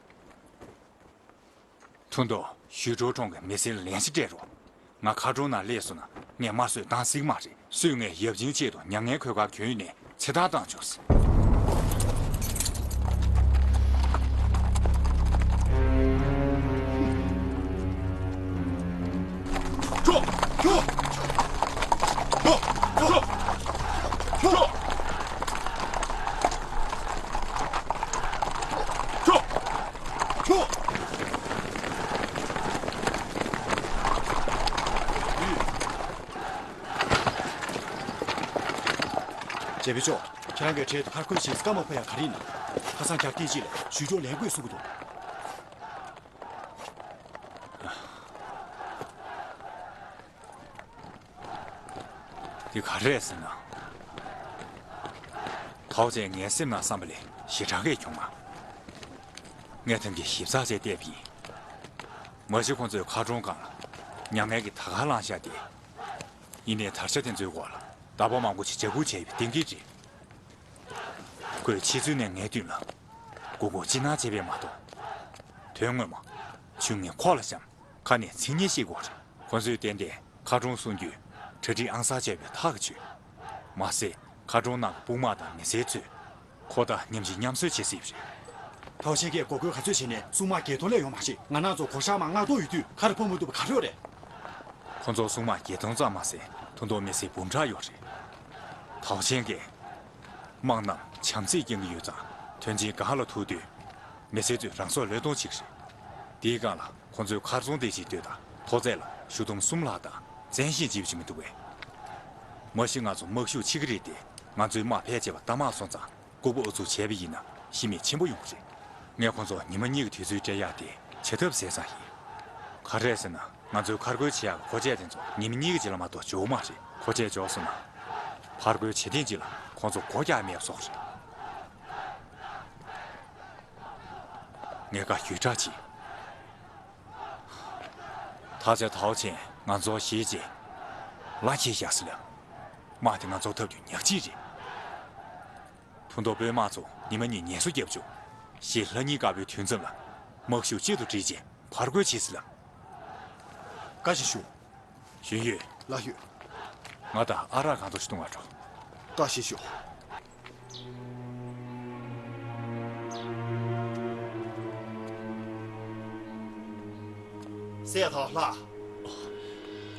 ཐུང་ཐུང་། ཞུས་ཀྲོའུ་ཁྲུང་གི་མི་སེར་ལན་ཞིག་སྤྲད་རོགས། ང་མཁར་གྲོང་ནང་སླེབས་སོང་ན་ངས་དམར་གསོད་བཏང་སྲིད་མ་རེད། སུས་ངས་ཡབ་ཆེན་ཆེད་དུ་མྱ་ངན་གོས་དཀར་གྱོན་ནས་ཚེ་ཐར་བཏང་བྱུང་ཟེར། རྗེ་དཔོན་མཆོག་ཁྱེད་རང་གིས་འཕྲལ་དུ་མཁར་སྐོར་བྱས་བཀའ་མ་ཕབ་ཡ་ག་རེ་ཡིན་ན། ཁ་སང་རྒྱབ་སྐྱེལ་ཅིག་ལ་ཞུས་ཀྲོའུ་ལེན་དགོས་གསུང་གི་འདུག་འདི་ག་རེ་རེད་ཟེར་ན། ཐའོ་ཅན་ངའི་སེམས་ནང་བསམ་པ་ལས་ཞེ་དྲག་གི་གྱོང་མ། ངས་ཐམས་ཅད་ཞིབ་ཚགས་བྱས་བལྟས་པ་ཡིན། མ་གཞི་ཁོ་ཚོས་མཁར་གྲོང་སྒང་ལ་མྱ་ངན་གྱི་དར་དཀར་བསླངས་བཞག་སྟེ། ཡིན་ནའི་དར་ཆ་དེ་ཚོའི་འོག་ལ་བདག་པོ་མང་པོ་ཞིག་འཇབ་རྒོལ་བྱས་པའི་གཏན་འཁེལ་རེད། ཁོས་ཕྱི་ཚུལ་ནས་ངའི་མདུན་ལ་མགོ་སྐོར་ཅི་གནང་བྱས་པས་མ་གཏོགས། དོན་ངོ་མ་ཆུ་ངས་ཁོག་ལ་བཤམས། ཁ་ནས་ཚིག་ངན་བཤད་དགོས་རེད། ཁོ་ཚོས་ཏན་ཏན་མཁར་གྲོང་སྲུང་རྒྱུའི་གྲ་སྒྲིག་ཨང་གསར་བྱས་པའི་ཐག་གིས་ཆོད། མ་ཟད་མཁར་གྲོང་ནང་གི་དཔུང་དམག་དང་མི་སེར་ཚོས་ཁོ་དང་མཉམ་ཞིང་མཉམ་གསོད་བྱེད་སྲིད་པ་རེད། ཐའོ་ཆེན་གྱིས་འགོག་རྒོལ་ག་ཚོད་བྱས་ནས་སྲུང་དམག་བརྒྱད་སྟོང་སླེབས་ཡོང་མ་ཤེས། ང་རང་ཚོ་གོ་ཤག་མ་མངགས་ཐོག་ཡོད་དུས་ཁ་རུ་ཕབ་མ་ཐུབ་པ་ག་རེ་ཡོད་རེད། ཁོ་ཚོ་སྲུང་དམག་བརྒྱད་སྟོང་ཙམ་མ་ཟད་ཐུང་ཐུང་མི་སེར་འབུམ་ཕྲག་ཡོད་རེད། ཐའོ་ཆེན་གྱིས། དམག་རྣམས་བྱམས་བརྩེས་སྐྱོང་གི་ཡོད་ཙང་དོན་ཆེན་སྒང་ལ་ཐུག་དུས། མི་སེར་ཚོས་རང་སྲོག་བློས་གཏོང་བྱེད་ཀྱི་རེད། དེའི་སྒང་ལ་ཁོ་ཚོས་མཁར་རྫོང་དེ་ཅིག་བཏོད་དང་མཐོ་ཚད་ལ་གཞུ་འདོམ་གསུམ་ལྷག་དང་བཙན་ཤེད་ཅིག་བྱེད་མི་འདུག་པས། མ་གཞི་ང་ཚོ་དམག་ཤུགས་ཆེ་གི་རེད་དེ། ང་ཚོའི་དམག་ཕལ་ཆེ་བ་རྟ་དམག་སོང་ཙང་ལྐུགས་པ་ཨུ་ཚུགས་བྱས་པ་ཡིན་ན་ཤི་རྨས་ཆེན་པོ་ཡོང་གི་རེད། ངས་ཁོ་ཚོ་ཉི་མ་གཉིས་ཀྱི་དུས་ཚོད་སྤྲད་ཡག་དེ་བྱ་ཐབས་ཟད་ཙམ་ཡིན། ག་རེ་རེད་ཟེར་ན། ང་ཚོའི་མཁར་རྒོལ་བྱེད་ཡག་གི་མཁོ་ཆས་དེ་ཚོ་ཉི་མ་གཉིས་ཀྱི་རྗེས་ལ་མ་གཏོགས་འབྱོར་མ་རེད། མཁོ་ཆས་འབྱོར་སོང་ན། ཕར་རྒོལ་བྱེད་ཐེངས་གཅིག་ལ་ཁོང་ཚོ་སྒོ་རྒྱག་མེད་པ་བཟོ་གི་རེད། ངས་བཀའ་ཞུས་དྲག་ཅིག་ཐག་ཆ་ཐའོ་ཆེན་ང་ཚོ་ཞེད་ཅིང་ལ་ཁྱེར་བཞག་ཟིན་ལ། དམག་དེ་ང་ཚོ་ཐབས་ཀྱུ་ཉག་གཅིག་རེད། ཕུ་མདོ་དཔོན་དམག་ཚོ་ཉི་མ་གཉིས་ངལ་གསོ་རྒྱབ་བཅུག་ཞེས་ལྷ་ཉིན་དཀར་པོའི་དུས་མཚམས་ལ་དམག་ཤུགས་གཅིག་ཏུ་སྒྲིལ་རྗེས་ཕར་རྒོལ་བྱེད་ཟིན་ལ། བཀའ་ཞིག་ཞུ། ཞུས་ཡོད། ལགས་ཡོད། ང་དང་ཨ་རག་གང་དུ་ཞིག་གཏོང་བར་འགྲོ། བཀའ་ཞིག་ཞུ། སྲས་དང་ལྷ།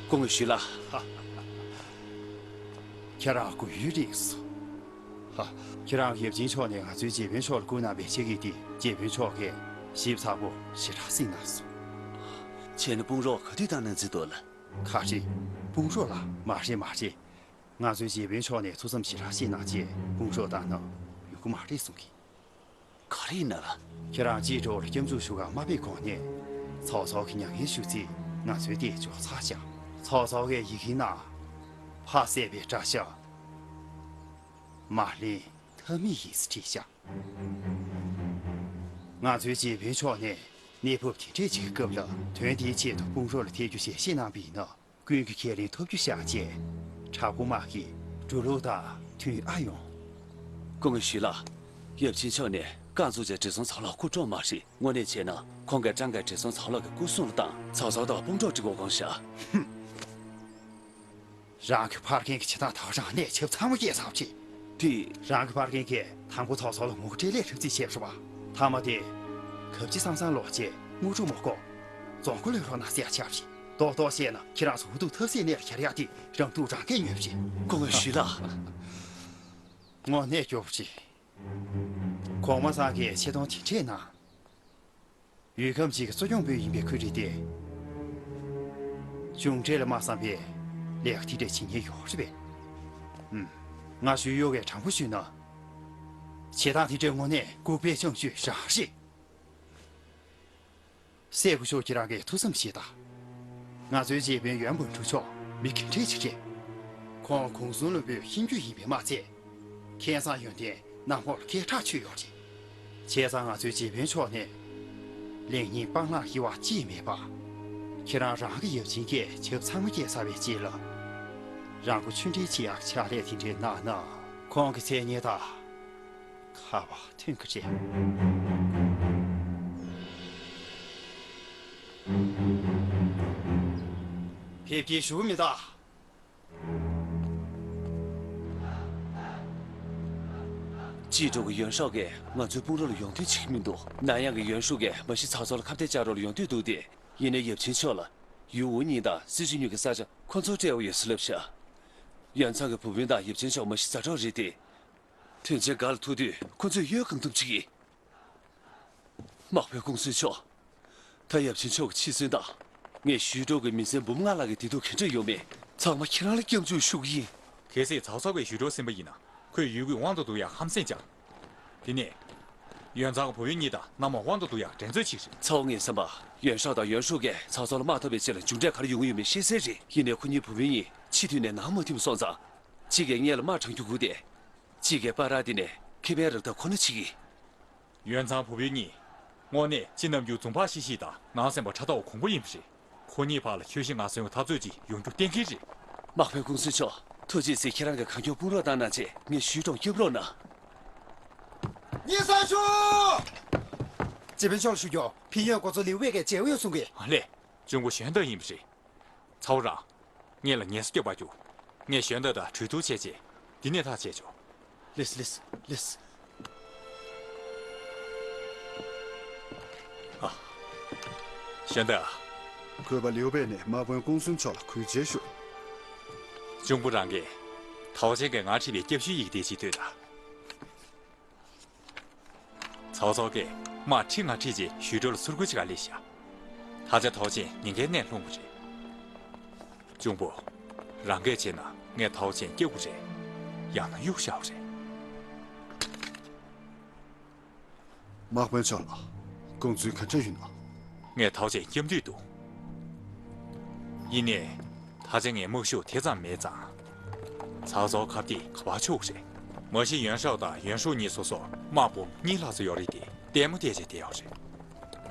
སྐུ་ངོ་ཞུས་ལགས། ཁྱེད་རང་སྐུ་ཡུན་རིང་སོང་། ཧ། ཁྱེད་རང་ཡབ་ཆེན་མཆོག་ནས་ང་ཚོའི་རྗེ་དཔོན་མཆོག་ལ་བསྐུར་གནང་བའི་ཆེད་ཀྱི་དེ་རྗེ་དཔོན་མཆོག་གིས་ཞིབ་ཚགས་པོ་ཞེ་དྲག་གཟིགས་གནང་སོང་། ཁྱེད་ནི་དཔུང་རོགས་ག་དུས་བཏང་གནང་རྩིས་འདུག་ལགས། ག་རེ། དཔུང་རོགས་ལགས། མ་རེད་མ་རེད། ང་ཚོའི་རྗེ་དཔོན་མཆོག་ནས་ཐུགས་བསམ་ཞེ་དྲག་བཞེས་གནང་རྗེས་དཔུང་རོགས་བཏང་ན་ཡོང་གི་མ་རེད་གསུང་གི། ག་རེ་ཡིན་ན་ལགས། ཁྱེད་རང་ཅིའི་འགྲོ་བར་སྐྱབས་འཇུག་ཞུ་ག་མ་ཕེབས་གོང་ནས་ཚའོ་ཚའོ་གི་མྱ་ངན་ཞུ་རྩིས་ང་ཚོའི་ལྟས་འཇོག་ཚར་བཞག་ཚའོ་ཚའོ་གིས་ཡི་གེའི་ནང་ཕ་བསད་པའི་དགྲ་ཤ་མ་ལེན་ཐབས་མེད་ཡིན་ཟེར་བྲིས་བཞག་ང་ཚོའི་རྗེ་དཔོན་མཆོག་ནས་གནས་བབ་དེ་འདྲས་ཅིག་གི་སྐབས་ལ་དོན་དེའི་ཆེད་དུ་དཔུང་རོགས་ལ་ཐེ་བྱུས་ཞལ་བཞེས་གནང་བ་ཡིན་ན། ཀུན་གྱིས་ཁས་ལེན་ཐོབ་རྒྱུ་བཞག་རྗེས། དྲག་པོ་དམག་གི་འགྲོ་ལུགས་དང་མཐུན་ཨ་ཡོང་། སྐུ་ངོ་ཞུས་ལགས། ཡབ་ཆེན་མཆོག་ནས་རྐང་བཙུགས་རྗེས་བགྲེས་སོང་ཚའོ་ལགས་སྐུ་གྲོངས་མ་རེད། དངོས་གནས་བྱས་ན་ཁོང་གིས་ཀྲང་གིས་བགྲེས་སོང་ཚའོ་ལགས་ཀྱི་སྐུ་སྲུང་ལ་བཏང་ཚའོ་ཚའོ་དང་དཔུང་གྲོགས་སྒྲིག་དགོས་དགོངས་བཞག་རང་གི་ཕ་རྒན་གྱི་བྱེད་སྟངས་དག་རང་གནས་ཆབ་ཚང་མ་སྐྱེས་ཚར་བ་རེད། དེ། རང་གི་ཕ་རྒན་གྱིས་དང་པོ་ཚའོ་ཚའོ་ལ་ངོ་རྒོལ་སྤྲད་ལས་འཁྲབ་རྩིས་བྱས་པ་རེད་པ། མཐའ་མ་དེ། གབ་ཅི་སང་སང་ལོག་རྗེས་དངོས་གྲུབ་མ་དགོས། རྫོང་ཁོ་ལོས་རོགས་གནང་ཟེར་ཡ་ཆགས་པ་རེད། རྡོག་རྡོག་བཤད་ན་ཁྱེད་རང་ཚོ་འུ་ཐུག་ཐབས་ཟད་གནས་ལ་གྱར་ཡག་དེ་རང་སྡུག་རང་གིས་ཉོས་པ་རེད། སྐུ་ངོ་ཞུས་ལགས། དངོས་གནས་སྐྱོ་པོ་རེད། གོང་མ་ཚང་གིས་ཆེ་མཐོང་དེ་འདྲས་གནང་། ཡུལ་ཁམས་གཅིག་གི་གཙོ་སྐྱོང་དཔོན་ཡིན་པའི་ཁུལ་རེད་དེ། གཞུང་འབྲེལ་ལ་མ་བསམ་པའི་ལས་ཀ་དེ་འདྲ་བྱེད་མཁན་ཡོད་རེད་པས། ཨུམ། ང་ཞུ་ཡོད་པའི་དྲང་པོ་ཞུས་ན། བྱེད་སྟངས་དེ་འདྲའི་དངོས་གནས་ལྐུགས་པའི་སྤྱང་ཤོས་རང་རེད། སྲས་སྐུ་ཞབས་ཁྱེད་རང་གིས་ཐུགས་བསམ་བཞེས་དང་། ང་ཚོའི་རྗེ་དཔོན་ཡོན་པོ་འབྲུག་མཆོག་མི་ག་འདྲས་ཅིག་རེད། ཁོང་གུང་སུན་ལུང་པའི་ཤིན་རྒྱུད་ཡིན་པས་མ་ཚད། མཁས་མཛངས་ཡོན་ཏན་གནམ་འོག་ལ་སྐད་གྲགས་ཆོད་ཡོད་རེད། བྱས་ཙང་ང་ཚོའི་རྗེ་དཔོན་མཆོག་ནས་ལེགས་ཉེས་སྤང་བླང་ཞུ་བ་ཅིས་མེད་པ། ཁྱེད་རང་རང་གི་ཡབ་ཆེན་གྱིས་ཆབ་ཚང་མ་བསྐྱལ་ཚར་བའི་རྗེས་ལ། རང་མགོ་ཆུད་འདྲེན་བྱེད་ཡག་ཕྱག་ལས་དེ་འདྲའི་གནང་ན། ཁོང་གི་མཚན་སྙན་དང་ཁ་བ་མཐུན་གི་རེད། ཕེབས་སྐྱེལ་ཞུ་གི་མི་གདའ། ཅི་འགྲོ་གི་ཡོན་ཧྲའོ་གིས་ང་ཚོའི་དཔུང་རོགས་ལ་ཡོང་འདོད་བྱེད་ཀྱི་མི་འདུག། ན་ཡང་གི་ཡོན་ཧྲུའུ་གིས་མ་གཞི་ཚ་ཚོ་ལ་ཁ་གཏད་བཅག་རོགས་ལ་ཡོང་འདོད་འདུག་སྟེ། ཡིན་ནའི་ཡབ་ཆེན་མཆོག་ལ་ཡུའུ་ཝུན་གཉིས་དང་སི་ཅི་ཉུ་གི་ས་ཆ་ཁོ་ཚོར་སྤྲད་འོ་ཡོད་ཟེར་ལབ་བཞག། ཡོན་ཚང་གི་བུ་སྤུན་དང་ཡབ་ཆེན་མཆོག་མ་གཞི་མཛའ་གྲོགས་རེད་དེ། དོན་ཆེན་འགའ་ལ་ཐུག་དུས་ཁོ་ཚོས་གཡོལ་གང་ཐུབ་བྱེད་ཀྱི། དམག་དཔོན་ཀུང་སུན་མཆོག། ད་ཡབ་ཆེན་མཆོག་གི་འཆི་གསོན་དང་། ངས་ཞུས་ཀྲོའུ་གི་མི་ཚེ་འབུམ་ལྔ་ལྷག་གི་བདེ་སྡུག་ག་འདྲ་ཡོད་མེད་ཚང་མ་ཁྱེད་རང་ལ་སྐྱབས་འཇུག་ཞུ་གི་ཡིན། གལ་སྲིད་ཚའོ་ཚའོ་གིས་ཞུས་ཀྲོའུ་ཟིན་པ་ཡིན་ན། ཁོས་ཡུལ་གྱི་དབང་དུ་བསྡུ་ཡག་ཧམ་སེམས་བཅངས། དེ་ནས། ཡོན་ཚང་གི་བུ་སྤུན་གཉིས་དང་མནའ་མ་དབང་དུ་བསྡུ་ཡག་འགྲན་རྩོད་བྱེད་ཀྱི་རེད། ཚའོ་ངས་བསམ་པ། ཡོན་ཧྲའོ་དང་ཡོན་ཧྲུའུ་གིས་ཚའོ་ཚའོ་ལ་དམག་འཐབ་པའི་རྗེས་ལ་མཇུག་འབྲས་ག་རེ་ཡོང་གི་ཡོད་མེད་ཤེས་གསལ་རེད། ཡིན་ནའི་ཁོ་གཉིས་བུ་སྤུན་གཉིས་ཕྱི་དུས་ནས་ནང་མ་ཐིམ་སོང་ཙང་། གཅིག་གིས་སྔོན་ལ་དམག་དྲངས་རྒྱུ་སྒུག་སྟེ། གཅིག་གིས་པ་ར་དེ་ནས་ཁེ་ཕན་རག་ཐབས་ཁོ་ན་བྱེད་ཀྱི། ཡོན་ཚང་བུ་སྤུན་གཉིས། དངོས་གནས་ཕྱི་ནམ་རྒྱུན་འཛུམ་བག་ཤིག་ཤིག་དང་ནང་སེམས་པ་ཕྲག་དོག་གོང་པོ་ཡིན་པ་རེད། ཁོ་གཉིས་བར་ལ་ཆོས་བཞིན་ངར་གསོན་གྱི་འཐབ་རྩོད་ཅིག་ཡོང་རྒྱུ་གཏན་འཁེལ་རེད། དམག་དཔོན་ཀུང་སུན་མཆོག། ཐུགས་རྗེ་གཟིགས། ཁྱེད་རང་གིས་གང་མགྱོགས་དཔུང་རོགས་བཏང་གནང་བྱས་ངས་ཞུས་ཀྲོའུ་སྐྱོབ་རོགས་གནང་། ཉེ་ས་ཤོག། རྗེ་དཔོན་མཆོག་ལ་ཞུ་རྒྱུ། ཕིན་ཡོན་འགོ་གཙོ་ལིའུ་པེ་གིས་མཇལ་འོས་ཡོད་གསུང་གི། ལགས། གཅུང་པོ་གཞོན་དག་ཡིན་པ་རེད། ཚའོ་རང་། ངེད་ལ་ཉེས་སུ་སྐྱོབ་པར་རྒྱུགས། ངས་གཞོན་དག་དང་གྲོས་བསྡུར་བྱས་རྗེས། འདི་ནས་ཐག་བཅད་ཆོག། ལེས་ལེས་ལེས། ཨ། གཞོན་དག། གུས་པ་ལིའུ་པེ་ནས་དམག་དཔོན་ཀུང་སུན་མཆོག་ལ་གུས་བརྗེ་ཞུ། གཅུང་པོ་རང་གིས་ཐའོ་ཆེན་གྱིས་ང་ཁྲིད་པའི་སྐྱབས་ཞུའི་ཡིག་དེ་ཅིག་ལྟོས་དང་། ཚའོ་ཚའོ་གིས་དམག་ཁྲི་ལྔ་ཁྲིད་རྗེས་ཞུས་ཀྲོའུ་ལ་ཚུར་རྒོལ་བྱེད་ག་སླེབས་ཤག། ད་ཆ་ཐའོ་ཆེན་ཉེན་ཁའི་སྣེ་ལྷུང་བ་རེད། གཅུང་པོ། རང་གིས་བྱས་ན་ངས་ཐའོ་ཆེན་སྐྱོབ་དགོས་རེད། ཡང་ན་གཡུག་བཞག་པ་རེད། དམག་དཔོན་མཆོག་ལ་དགོངས་ཚུལ་ག་འདྲ་ཡོད་ན། ངས་ཐའོ་ཆེན་སྐྱོབ་འདོད་འདུག། ཡིན་ནའི། ད་ཆ་ངའི་དམག་ཤུགས་དེ་ཙམ་མེད་ཙང་། ཚའོ་ཚའོ་ཁ་གཏད་ག་པར་ཆོག་རེད། མ་གཞི་ཡོན་ཧྲའོ་དང་ཡོན་ཧྲུའུ་གཉིས་སོ་སོར་དམག་འབུམ་གཉིས་ལྷག་ཙམ་ཡོད་རེད་དེ་ལྟད་མོ་བལྟས་བྱས་བསྡད་ཡོད་རེད།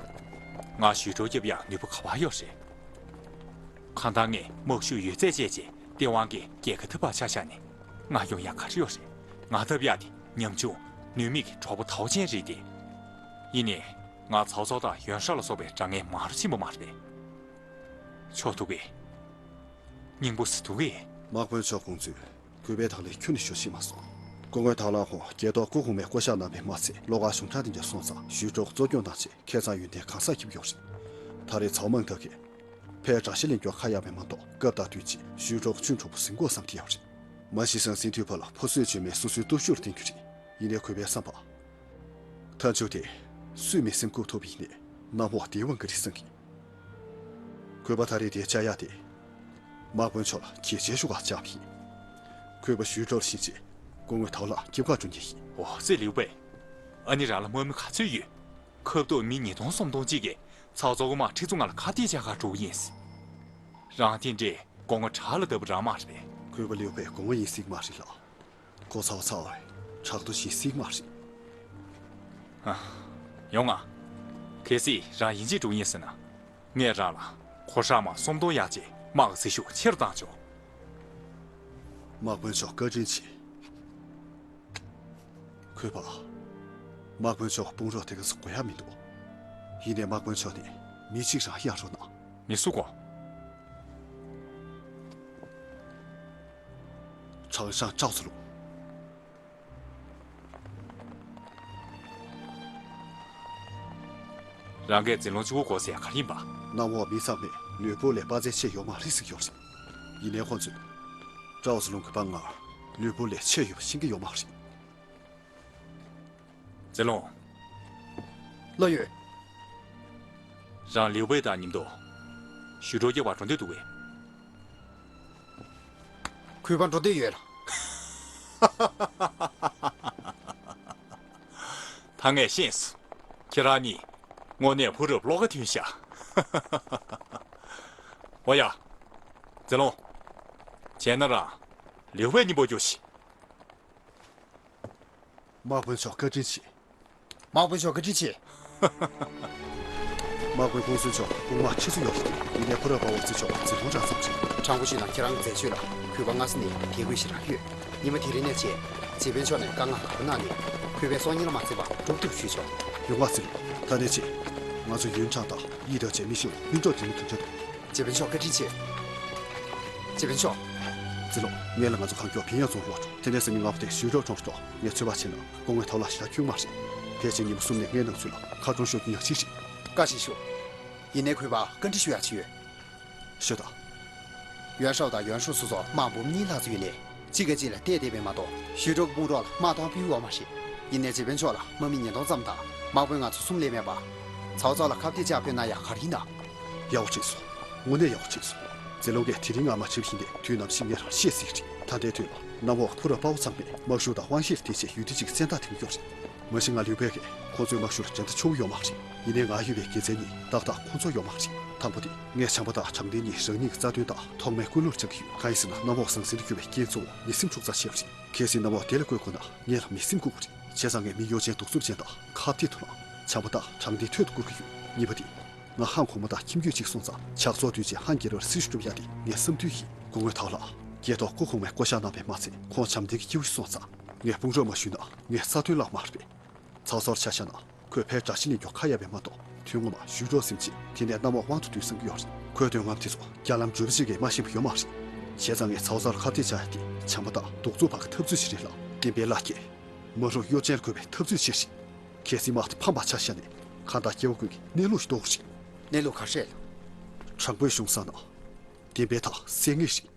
ང་ཞུས་ཀྲོའུ་སྐྱོབ་ཡག་ནུས་པ་ག་པར་ཡོད་རེད། གང་ལྟར་ངས་དམག་ཤུགས་ཡོད་ཚད་བཅད་རྗེས་སྟེས་དབང་གིས་རྒྱལ་ཁ་ཐོབ་པ་ཆ་བཞག་ནས་ང་ཡོང་ཡག་ག་རེ་ཡོད་རེད། ང་ཐོབ་ཡག་དེ་ཉམ་ཆུང་ནུས་མེད་ཀྱི་གྲོགས་པོ་ཐའོ་ཆེན་རེད་དེ། ཡིན་ནའི། ང་ཚའོ་ཚའོ་དང་ཡོན་ཧྲའོ་ལ་སོགས་པའི་དྲང་ངེས་མང་རུ་ཕྱིན་པ་མ་རེད་པས། ཆོག་འདུག་གས། སྙིང་པོ་ཟེར་འདུག་གས། དམག་དཔོན་མཆོག་དགོངས་ཚུལ་གུས་པས་ད་ལན་ཁྱོན་ནས་ཞུ་ཤེས་མ་སོང་། སྐུ་ངོ་དང་བླངས་ཁོང་རྒྱལ་ཐོག་སྐུ་གོང་མས་བསྐོ་བཞག་གནང་བའི་མ་ཚད་བློ་དཀར་གཞུང་དྲང་དེ་འདྲ་སོང་ཙང་ཞུས་ཀྲོའུ་གཙོ་སྐྱོང་བཏང་བྱས་ཁེ་གཙང་ཡུན་བརྟན་གང་སར་འཁྱེར་ཡོད་རེད། ད་རེས་ཚའོ་མང་ཐག་གིས་ཕར་དགྲ་ཤ་ལེན་རྒྱུར་ཁ་གཡར་བ་མ་གཏོགས་སྐབས་དང་དུས་ཀྱི་ཞུས་ཀྲོའུ་གི་ཆུང་གྲོགས་པོ་ཟིན་དགོས་བསམ་གྱི་ཡོད་རེད། མ་གཞི་ཟང་ཟིང་དུས་བར་ལ་ཕོ་གསོད་བྱེད་མིན་སོ་སོའི་སྟོབས་ཤུགས་ལ་བརྟེན་རྒྱུ་རེད། ཡིན་ནའི་གུས་པའི་བསམ་པ། མཐའ་མཇུག་དེ་སུས་མི་སེམས་འགུག་ཐུབ་པ་ཡིན་ནའི་གནམ་འོག་བདེ་བ་འགའ་རེ་བསམ་གྱི། གུས་པ་ད་རེས་དེ་བཅར་ཡག་དེ། དམག་དཔོན་མཆོག་ལ་གལ་ཆེའི་ཤོག་ཁག་བཅར་བ་ཡིན། གུས་པ་ཞུས་ཀྲོའུ་ལ་བྱིན་རྗེས་སྐུ་ངོ་ཐའོ་ལ་སྐྱབས་ཁ་སྒྲུབ་མཁན་ཡིན། འོ་ཙི་ལིའུ་པེ། ཨ་ནི་རང་ལ་དམག་མི་ག་ཚོད་ཡོད། ཁབ་ཏོག་མི་ཉིས་སྟོང་སུམ་སྟོང་གཅིག་གིས་ཚའོ་ཚའོ་གི་དམག་ཁྲི་ཚོ་ལྔ་ལ་ཁ་གཏད་བཅག་ག་འགྲོ་གི་ཡིན། རང་དེ་འདྲའི་སྒོ་ང་བྲག་ལ་བརྡབས་པ་རང་མ་རེད་པས། གུས་པ་ལིའུ་པེ་སྒོ་ང་ཡིན་སྲིད་མ་རེད་ལགས། ཁོ་ཚའོ་ཚའོ་བའི་ཕྲག་དོག་ཞིག་སྲིད་མ་རེད། ཨ། ཡོང་ང་། གལ་སྲིད་རང་ཡིན་གཅིག་འགྲོ་ཡིན་ཟེར་ན། ངས་རང་ལ་ཁོ་ཧྲག་མ་སུམ་སྟོང་གཡར་རྗེས་དམག་གི་སྲི་ཞུ་ཆེ་རུ་བཏང་ཆོག། དམག་དཔོན་མཆོག་བཀའ་དྲིན་ཆེ། གུས་པ། དམག་དཔོན་མཆོག་དཔུང་རོགས་དེ་ག་ཚོད་དགོས་ཡ་མི་འདུག། ཡིན་ནའི་དམག་དཔོན་མཆོག་ནས་མི་གཅིག་རང་གཡར་རོགས་གནང་། མི་སུ་དགོས། ཁྲང་ཧྲང་ཀྲའོ་ཙི་ལུང་། རང་གིས་ཛེ་ལུང་གཅིག་པོ་དགོས་ཟེར་ག་རེ་ཡིན་པ། གནམ་འོག་མི་ཚང་མས་ལུས་པོ་ལས་དཔའ་རྩལ་ཆེ་ཡོད་མ་རེད་ཟེར་གྱི་ཡོད་རེད། ཡིན་ནའི་ཁོང་ཚོས་ཀྲའོ་ཙི་ལུང་གི་དཔའ་ངར་ལུས་པོ་ལས་ཆེ་ཡོད་པ་ཤེས་ཀྱི་ཡོད་མ་རེད། ཛེ་ལུང་། ལགས་ཡོད། རང་ལིའུ་པེ་དང་མཉམ་དུ་ཞུས་ཀྲོའུ་སྐྱོབ་པར་འགྲོ་འདོད་འདུག་གས། གུས་པ་འགྲོ་འདོད་ཡོད་ལགས། ད་ངས་ཤེས་སོང་། ཁྱེད་རང་གཉིས་དངོས་གནས་བུ་རབས་བློ་ཁ་མཐུན་ཤག། འོ་ཡ། ཛེ་ལུང་། བྱས་ན་རང་ལིའུ་པེ་མཉམ་པོ་རྒྱུགས་ཤིག། དམག་དཔོན་མཆོག་བཀའ་དྲིན་ཆེ། དམག་དཔོན་མཆོག་བཀའ་དྲིན་ཆེ། དམག་དཔོན་ཀུང་སུན་མཆོག་དཔུང་དམག་ཆེ་ཤོས་ཡོད་རེད། ཡིན་ནའི་ཁོ་ར་དཔའ་བོ་རྩི་མཆོག་འཛིན་སྐྱོང་རང་ཙམ་རེད། དྲང་པོ་བཤད་ན་ཁྱེད་རང་མཛད་སྤྱོད་ལ་གུས་པ་སྔ་ས་ནས་དད་གུས་ཞེ་དྲག་ཡོད། ཉི་མ་དེ་རིང་ནས་བྱས་རྗེ་དཔོན་མཆོག་ནས་བཀའ་མངགས་ག་པར་གནང་ནས་གུས་པའི་སྲོག་སྙིང་ལ་མ་འཛེམས་པར་སྒྲུབ་ཐུབ་ཞུས་ཆོག། ཡོང་བ་ཟེར། ད་ནས་བྱས། ང་ཚོ་ཡུན་ཁྲང་དང་ཡི་ཏོ་བཅས་མི་ཤི་བ་སྔོན་འགྲོ་དེ་མི་དོན་ཆ་འདུག། རྗེ་དཔོན་མཆོག་བཀའ་དྲིན་ཆེ། རྗེ་དཔོན་མཆོག། རྩི་ལོ། ངེད་ལ་ང་ཚོ་གང་མགྱོགས་ཕིན་ཡང་རྫོང་ལོག་འགྲོ། དེ་ནས་སང་ཉིན་ང་ཕོ་དེ་ཞུས་ཀྲོའུ་གྲོང་རུ་འགྲོ། ངས་ཚོད་དཔག་བྱས་ན་སྐུ་ངོ་ཐའོ་ལགས་ཞེ་དྲག་ཁྱོད་མ་རེད། ཕལ་ཆེར་ཉིན་མོ་གསུམ་ནས་ལྔའི་ནང་ཚུད་ལ་མཁར་གྲོང་ཤོར་རྒྱུ་ཉག་གཅིག་རེད། བཀའ་བཞིན་ཞུ། ཡིན་ནའི་གུས་པ་བཀའ་འདྲི་ཞུ་ཡག་ཅིག་ཡོད། ཤོད་དང་། ཡོན་ཧྲའོ་དང་ཡོན་ཧྲུའུ་སོ་སོར་དམག་འབུམ་གཉིས་ལྷག་ཙམ་ཡོད་ནས་གཅིག་གིས་གཅིག་ལ་བལྟས་བསྡད་པས་མ་གཏོགས་ཞུས་ཀྲོའུ་གི་དཔུང་རོགས་ལ་དམག་རྟགས་ཕུལ་ཡོད་མ་རེད། ཡིན་ནའི་རྗེ་དཔོན་མཆོག་ལ་དམག་མི་ཉིས་སྟོང་ཙམ་དང་དམག་དཔོན་ང་ཚོ་གསུམ་ལས་མེད་པ། ཚའོ་ཚའོ་ལ་ཁ་གཏད་བཅག་ཕོད་ན་ཡང་ག་རེ་ཡིན་ན། ཡག་པོ་བྱས་སོང་། དངོས་གནས་ཡག་པོ་བྱས་སོང་། རྩི་ལོ་གིས་དེ་རིང་ང་མ་བྱེད་པ་ཡིན་ཏེ་དུས་ནམ་ཞིག་ངས་རང་བཤད་སྲིད་ཀྱི་རེད། ད་ལྟའི་དུས་ལ་གནམ་འོག་ཕོ་རབ་དཔའ་བོ་ཚང་མས་དམག་ཤུགས་དང་དབང་ཤེད་ལ་བརྟེན་བྱས་ཡུལ་དེ་གཅིག་གི་བཙན་ཐག་འཐེན་གྱི་ཡོད་རེད། མ་གཞི་ང་ལུས་པོ་གིས་ཁོ་ཚོའི་དམག་ཤུགས་ལ་འགྲན་ཟླ་ཆོག་གི་ཡོད་མ་རེད། ཡིན་ནའི་ང་ཡོད་པའི་དགེ་མཚན་ནི་ཏག་ཏག་ཁོ་ཚོ་ཡོད་མ་རེད། དང་པོ་དེ་ངས་བྱམས་པ་དང་དྲང་བདེན་གཉིས་རང་ཉིད་ཀྱི་རྩ་དོན་དང་ཐོག་མའི་ཀུན་སློང་ཆགས་ཀྱི་ཡོད། གང་ཡིན་ཟེར་ན་གནམ་འོག་ཟང་ཟིང་དུ་གྱུར་བའི་རྐྱེན་གཙོ་བོ་མི་སེམས་འཁྲུག་རྩ་ཆེ་བ་རེད། གལ་སྲིད་གནམ་འོག་བདེ་ལ་བཀོད་དགོས་ན་ངེད་ལ་མི་སེམས་དགོས་ཀྱི་རེད། བྱས་ཙང་ངས་མི་གཡོ་ཅན་གདུག་རྩུབ་ཅན་དང་ཁ་གཏད་དུ་ལངས། བྱམས་པ་དང་དྲང་བདེན་ཐོད་དུ་བཀུར་གྱི་ཡོད། གཉིས་པ་དེ། ང་ཧང་གོང་མ་དང་ཁྱིམ་རྒྱུད་གཅིག་སོང་ཙང་ཕྱག་སོར་དུས་ཆེན་ཧང་རྒྱལ་རབས་སྲི་ཞུ་སྒྲུབ་ཡ་དེ་ངའི་བསམ་འདུན་ཡིན། སྐུ་ངོ་ཐའོ་ལགས། སྐྱེས་ཐོག་སྐུ་གོང་མས་བསྐོ་བཞག་གནང་བས་མ་ཚད་ཁོང་བྱམས་ལྡན་གྱི་སྐྱེ་བོ་ཞིག་སོང་ཙང་ངས་དཔུང་རོགས་མ་ཞུས་ན་ངའི་རྩ་དོན་བརླག་མ་རེད་པས། ཚ་སོར་ཆ་བཞག་ན་ཁོས་ཕའི་དགྲ་ཤ་ལེན་རྒྱུ་ཁ་ཡ་བས་མ་གཏོགས་དོན་ངོ་མ་ཞུས་ཀྲོའུ་ཟིན་རྗེས་དེ་ནས་གནམ་འོག་དབང་དུ་བསྡུས་བསམ་གྱི་ཡོད་རེད། ཁོའི་འདོད་རྔམ་དེ་ཚོ་རྒྱ་ལམ་འགྲུལ་པ་ཞིག་གིས་མ་ཤེས་པ་ཡོད་མ་རེད། བྱས་ཙང་ངས་ཚ་སོར་ཁ་གཏད་བཅག་ཡ་དེ་བྱམས་པ་དང་གདུག་རྩུབ་བར་གྱི་འཐབ་རྩོད་ཞིག་རེད་ལ། བསྟན་པའི་བླ་སྐྱེས། མ་རུ་གཡོ་ཅན་ལ་རྒོལ་བའི་འཐབ་རྩོད་ཅིག་རེད། གལ་སྲིད་དམག་དེ་ཕམ་པ་ཆ་བཞག་ནས་གང་ལྟར་སྐྱེ་བོ་ཀུན་གྱི་གནས་ལུགས་ཤིག་རྟོགས་དགོས་རེད། གནས་ལུགས་ག་རེ་རེད། དྲང་པོའི་གཞུང་བསྲངས་ན་བདེན་པའི་མཐའ་གསལ་ངེས་རེད།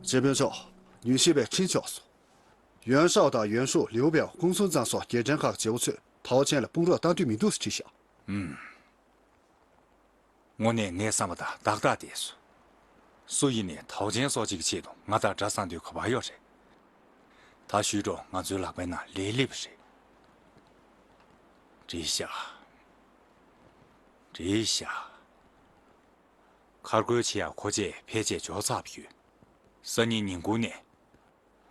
རྗེ་དཔོན་མཆོག། ཉུན་ཤེས་པའི་འཕྲིན་བྱོན་སོང་། ཡོན་ཧྲའོ་དང་ཡོན་ཧྲུའུ། ལིའུ་པའོ། ཀུང་སུན་ཙང་སོགས་རྒྱལ་ཕྲན་ཁག་གི་རྗེ་བོ་ཚོས་ཐའོ་ཆན་ལ་དཔུང་རོགས་གཏང་འདོད་མི་འདུག་ཟེར་བྲིས་ཤག། ཨུམ། དངོས་གནས་ངའི་བསམ་པ་དང་ཏག་ཏག་བསྡད་སོང་། སུ་ཡིན་ནའི་ཐའོ་ཆན་སོགས་ཅིག་གི་ཆེད་དུ་ང་དང་དགྲ་བཟང་འདོད་ག་པར་ཡོད་རེད། ད་ཞུས་ཀྲོའུ་ང་ཚོའི་ལག་པའི་ནང་ལས་སླེབས་རེད། འགྲིག་ཤག། འགྲིག་ཤག། ཁ་རྒོལ་བྱེད་ཡག་ཁོ་ཆས་ཕལ་ཆེར་འབྱོར་ཚར་བ་ཡོད། སང་ཉིན་ཉིན་གུང་ནས་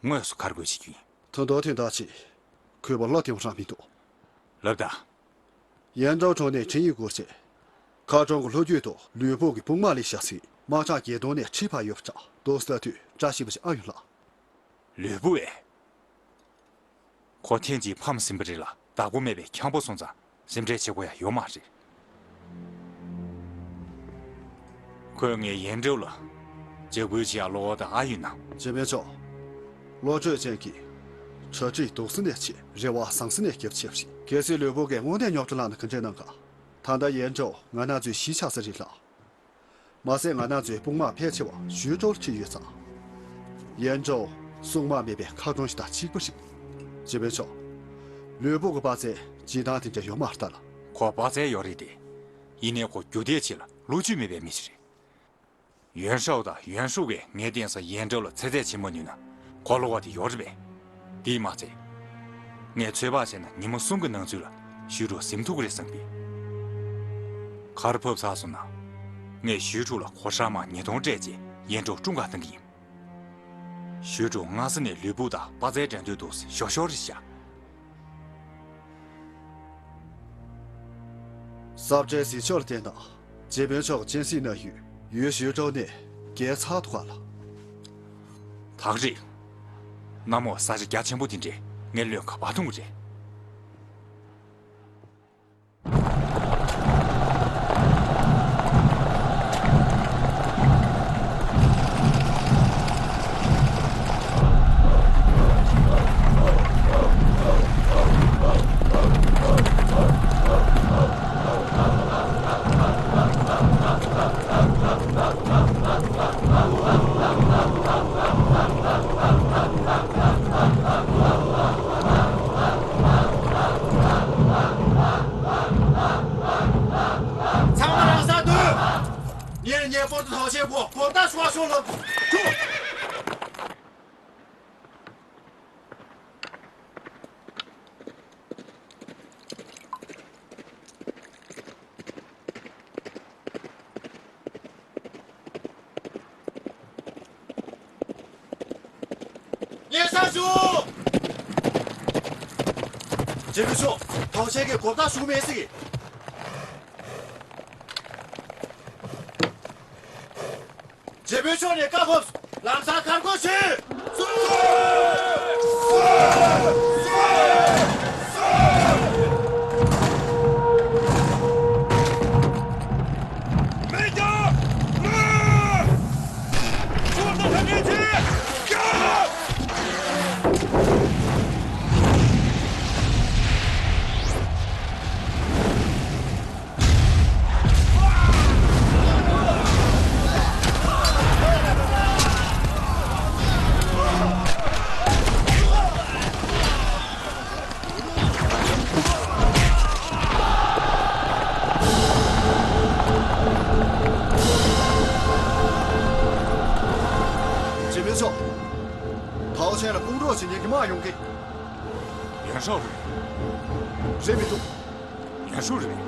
དངོས་སུ་ཁ་རྒོལ་བྱེད་རྒྱུ་ཡིན། ད་དུང་དོན་དག་ཅིག། གུས་པ་བློ་བདེ་པོ་རང་མི་འདུག། ལབ་དང་། ཡན་ཀྲོའུ་གྲོང་ནས་འཕྲིན་ཡིག་བསྐུར་རྗེས། མཁར་གྲོང་གི་ལྷོ་རྒྱུད་དུ་ལུས་པོ་གི་དཔུང་དམག་སླེབས་ཤག་ཟེར། དམག་སྤྱང་བརྒྱད་སྟོང་ནས་ཁྲིད་ཕར་ཡོད་པ་འདྲ། འདུག་ལྟ་དུས་བཀྲ་ཤིས་པ་ཞིག་ཨ་ཡོང་ལགས། ལུས་པོ་ཨེ། ཁོ་ཐེངས་གཅིག་ཕམ་ཟིན་པ་རེད་ལ། བདག་པོ་མེད་པའི་འཁྱམ་པོ་སོང་ཙང་སེམས་ཁྲལ་བྱེད་དགོས་ཡ་ཡོད་མ་རེད། ཁོས་ངས་ཡན་ཀྲོའུ་ལ་འཇབ་རྒོལ་བྱེད་ཡ་བློ་བག་དང་ཨ་ཡོད་ན། རྗེ་དཔོན་མཆོག། བློ་གྲོས་ཅན་གྱིས་གྲ་སྒྲིག་སྡུག་ས་ནས་བྱེད། རེ་བ་ཟང་ས་ནས་རྒྱབ་བྱས་པ་རེད། གལ་སྲིད་ལུས་པོ་གིས་དངོས་གནས་རྙོག་དྲ་ལངས་ན་ག་འདྲས་གནང་ག། ད་ལྟ་ཡན་ཀྲོའུ་ང་རང་ཚོའི་གཞིས་ཆགས་ས་རེད་ལགས། མ་ཟད་ང་རང་ཚོའི་དཔུང་དམག་ཕལ་ཆེ་བ་ཞུས་ཀྲོའུ་ལ་ཁྲིད་ཡོད་ཙང་། ཡན་ཀྲོའུ་སྲུང་དམག་མེད་པའི་མཁར་གྲོང་ཞིག་དང་གཅིག་པ་རེད། རྗེ་དཔོན་མཆོག། ལུས་པོ་གི་དཔའ་རྩལ་སྤྱིར་བཏང་དེ་འདྲ་ཡོད་མ་རེད་ད་ལགས། ཁོ་དཔའ་རྩལ་ཡོད་རེད་དེ། ཡིན་ནའི་ཁོ་རྒྱུ་འབྲས་ཆེད་ལ་བློ་ཇུས་མེད་པའི་མི་ཞིག་རེད། ཡོན་ཧྲའོ་དང་ཡོན་ཧྲུའུ་གིས་ངའི་རྟེན་ས་ཡན་ཀྲོའུ་ལ་ཚེ་ཚད་བྱེད་མ་ནུས་ན་གོ་ལོག་པ་དེ་ཡོད་རེད་པས། དེས་མ་ཚད། ངས་ཚོད་དཔག་བྱས་ན་ཉིན་མོ་གསུམ་གྱི་ནང་ཚུད་ལ་ཞུས་ཀྲོའུ་ཟིན་ཐུབ་ཀྱི་རེད་བསམ་གི། གར་བབས་ཚར་སོང་ན། ངས་ཞུས་ཀྲོའུ་ལ་གོ་ཧྲག་དམག་ཉིས་སྟོང་སྤྲད་རྗེས་ཡན་ཀྲོའུ་དཀྲུག་ག་བཏང་གི་ཡིན། ཞུས་ཀྲོའུ་སྔ་ས་ནས་ལུས་པོ་དང་དཔའ་རྩལ་འགྲན་བསྡུར་འདུག་ཟེར་ཞོ་ཞོ་རེད་ཤག། ས་བཀྲའི་གཟི་ཆོག་ལ་བལྟས་ན། རྗེ་དཔོན་མཆོག་གི་སྤྱན་གཟིགས་ན་ཡུལ་ཡུལ་ཞུས་ཀྲོའུ་ནས་རྒྱལ་ཚར་འདུག་ག་ལགས། ཐག་རིང་། གནམ་འོག་ས་ཆ་རྒྱ་ཆེན་པོ་དེ་འདྲས་ངས་བློས་ག་པར་ཐོངས་གི་རེད། ཚང་མ་རང་སར་སྡོད། ངས་ངའི་པོ་ཏི་ཐོག་ཆེན་པོ་གོ་ད་ཤོག་ཤོག་ལབ་ཐུབ། སྐྱེལ་ས་ཞུ། རྗེ་མི་ཆོག་ཐོག་ཆེན་གྱི་གོ་བརྡ་ཞུ་མེད་ཟིག་རྗེ་མི་ཆོག་ནས་བཀའ་ཕབ། ལམ་སང་ཁར་སྐོར་ཞུས། མེ་རྒྱལ། ཚོགས་དང་ཐམས་ཅད་ཀྱིས། རྗེ་མི་ཆོག་ཐའོ་ཆན་ལ་དཔུང་རོགས་བྱེད་མཁན་གྱི་དམག་ཡོང་གི། ཡོན་ཧྲོ་རེད། རེད་མི་འདུག་ཡོན་ཧྲོ་རེད།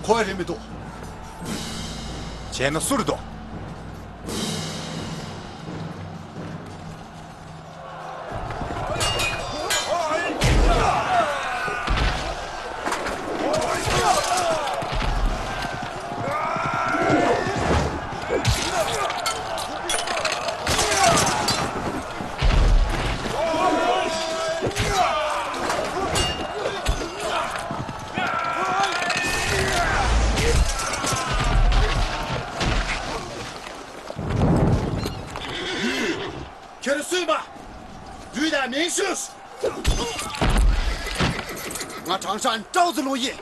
ཁོ་རེད་མི་འདུག་བྱས་ན་སུ་རེད་འདུག་ཁྱོད་སུ་ཡིན་པ། རུས་དང་མིང་ཞུས། ང་ཀྲང་ཧྲན་ཀྲའོ་ཙི་ལུང་ཡིན།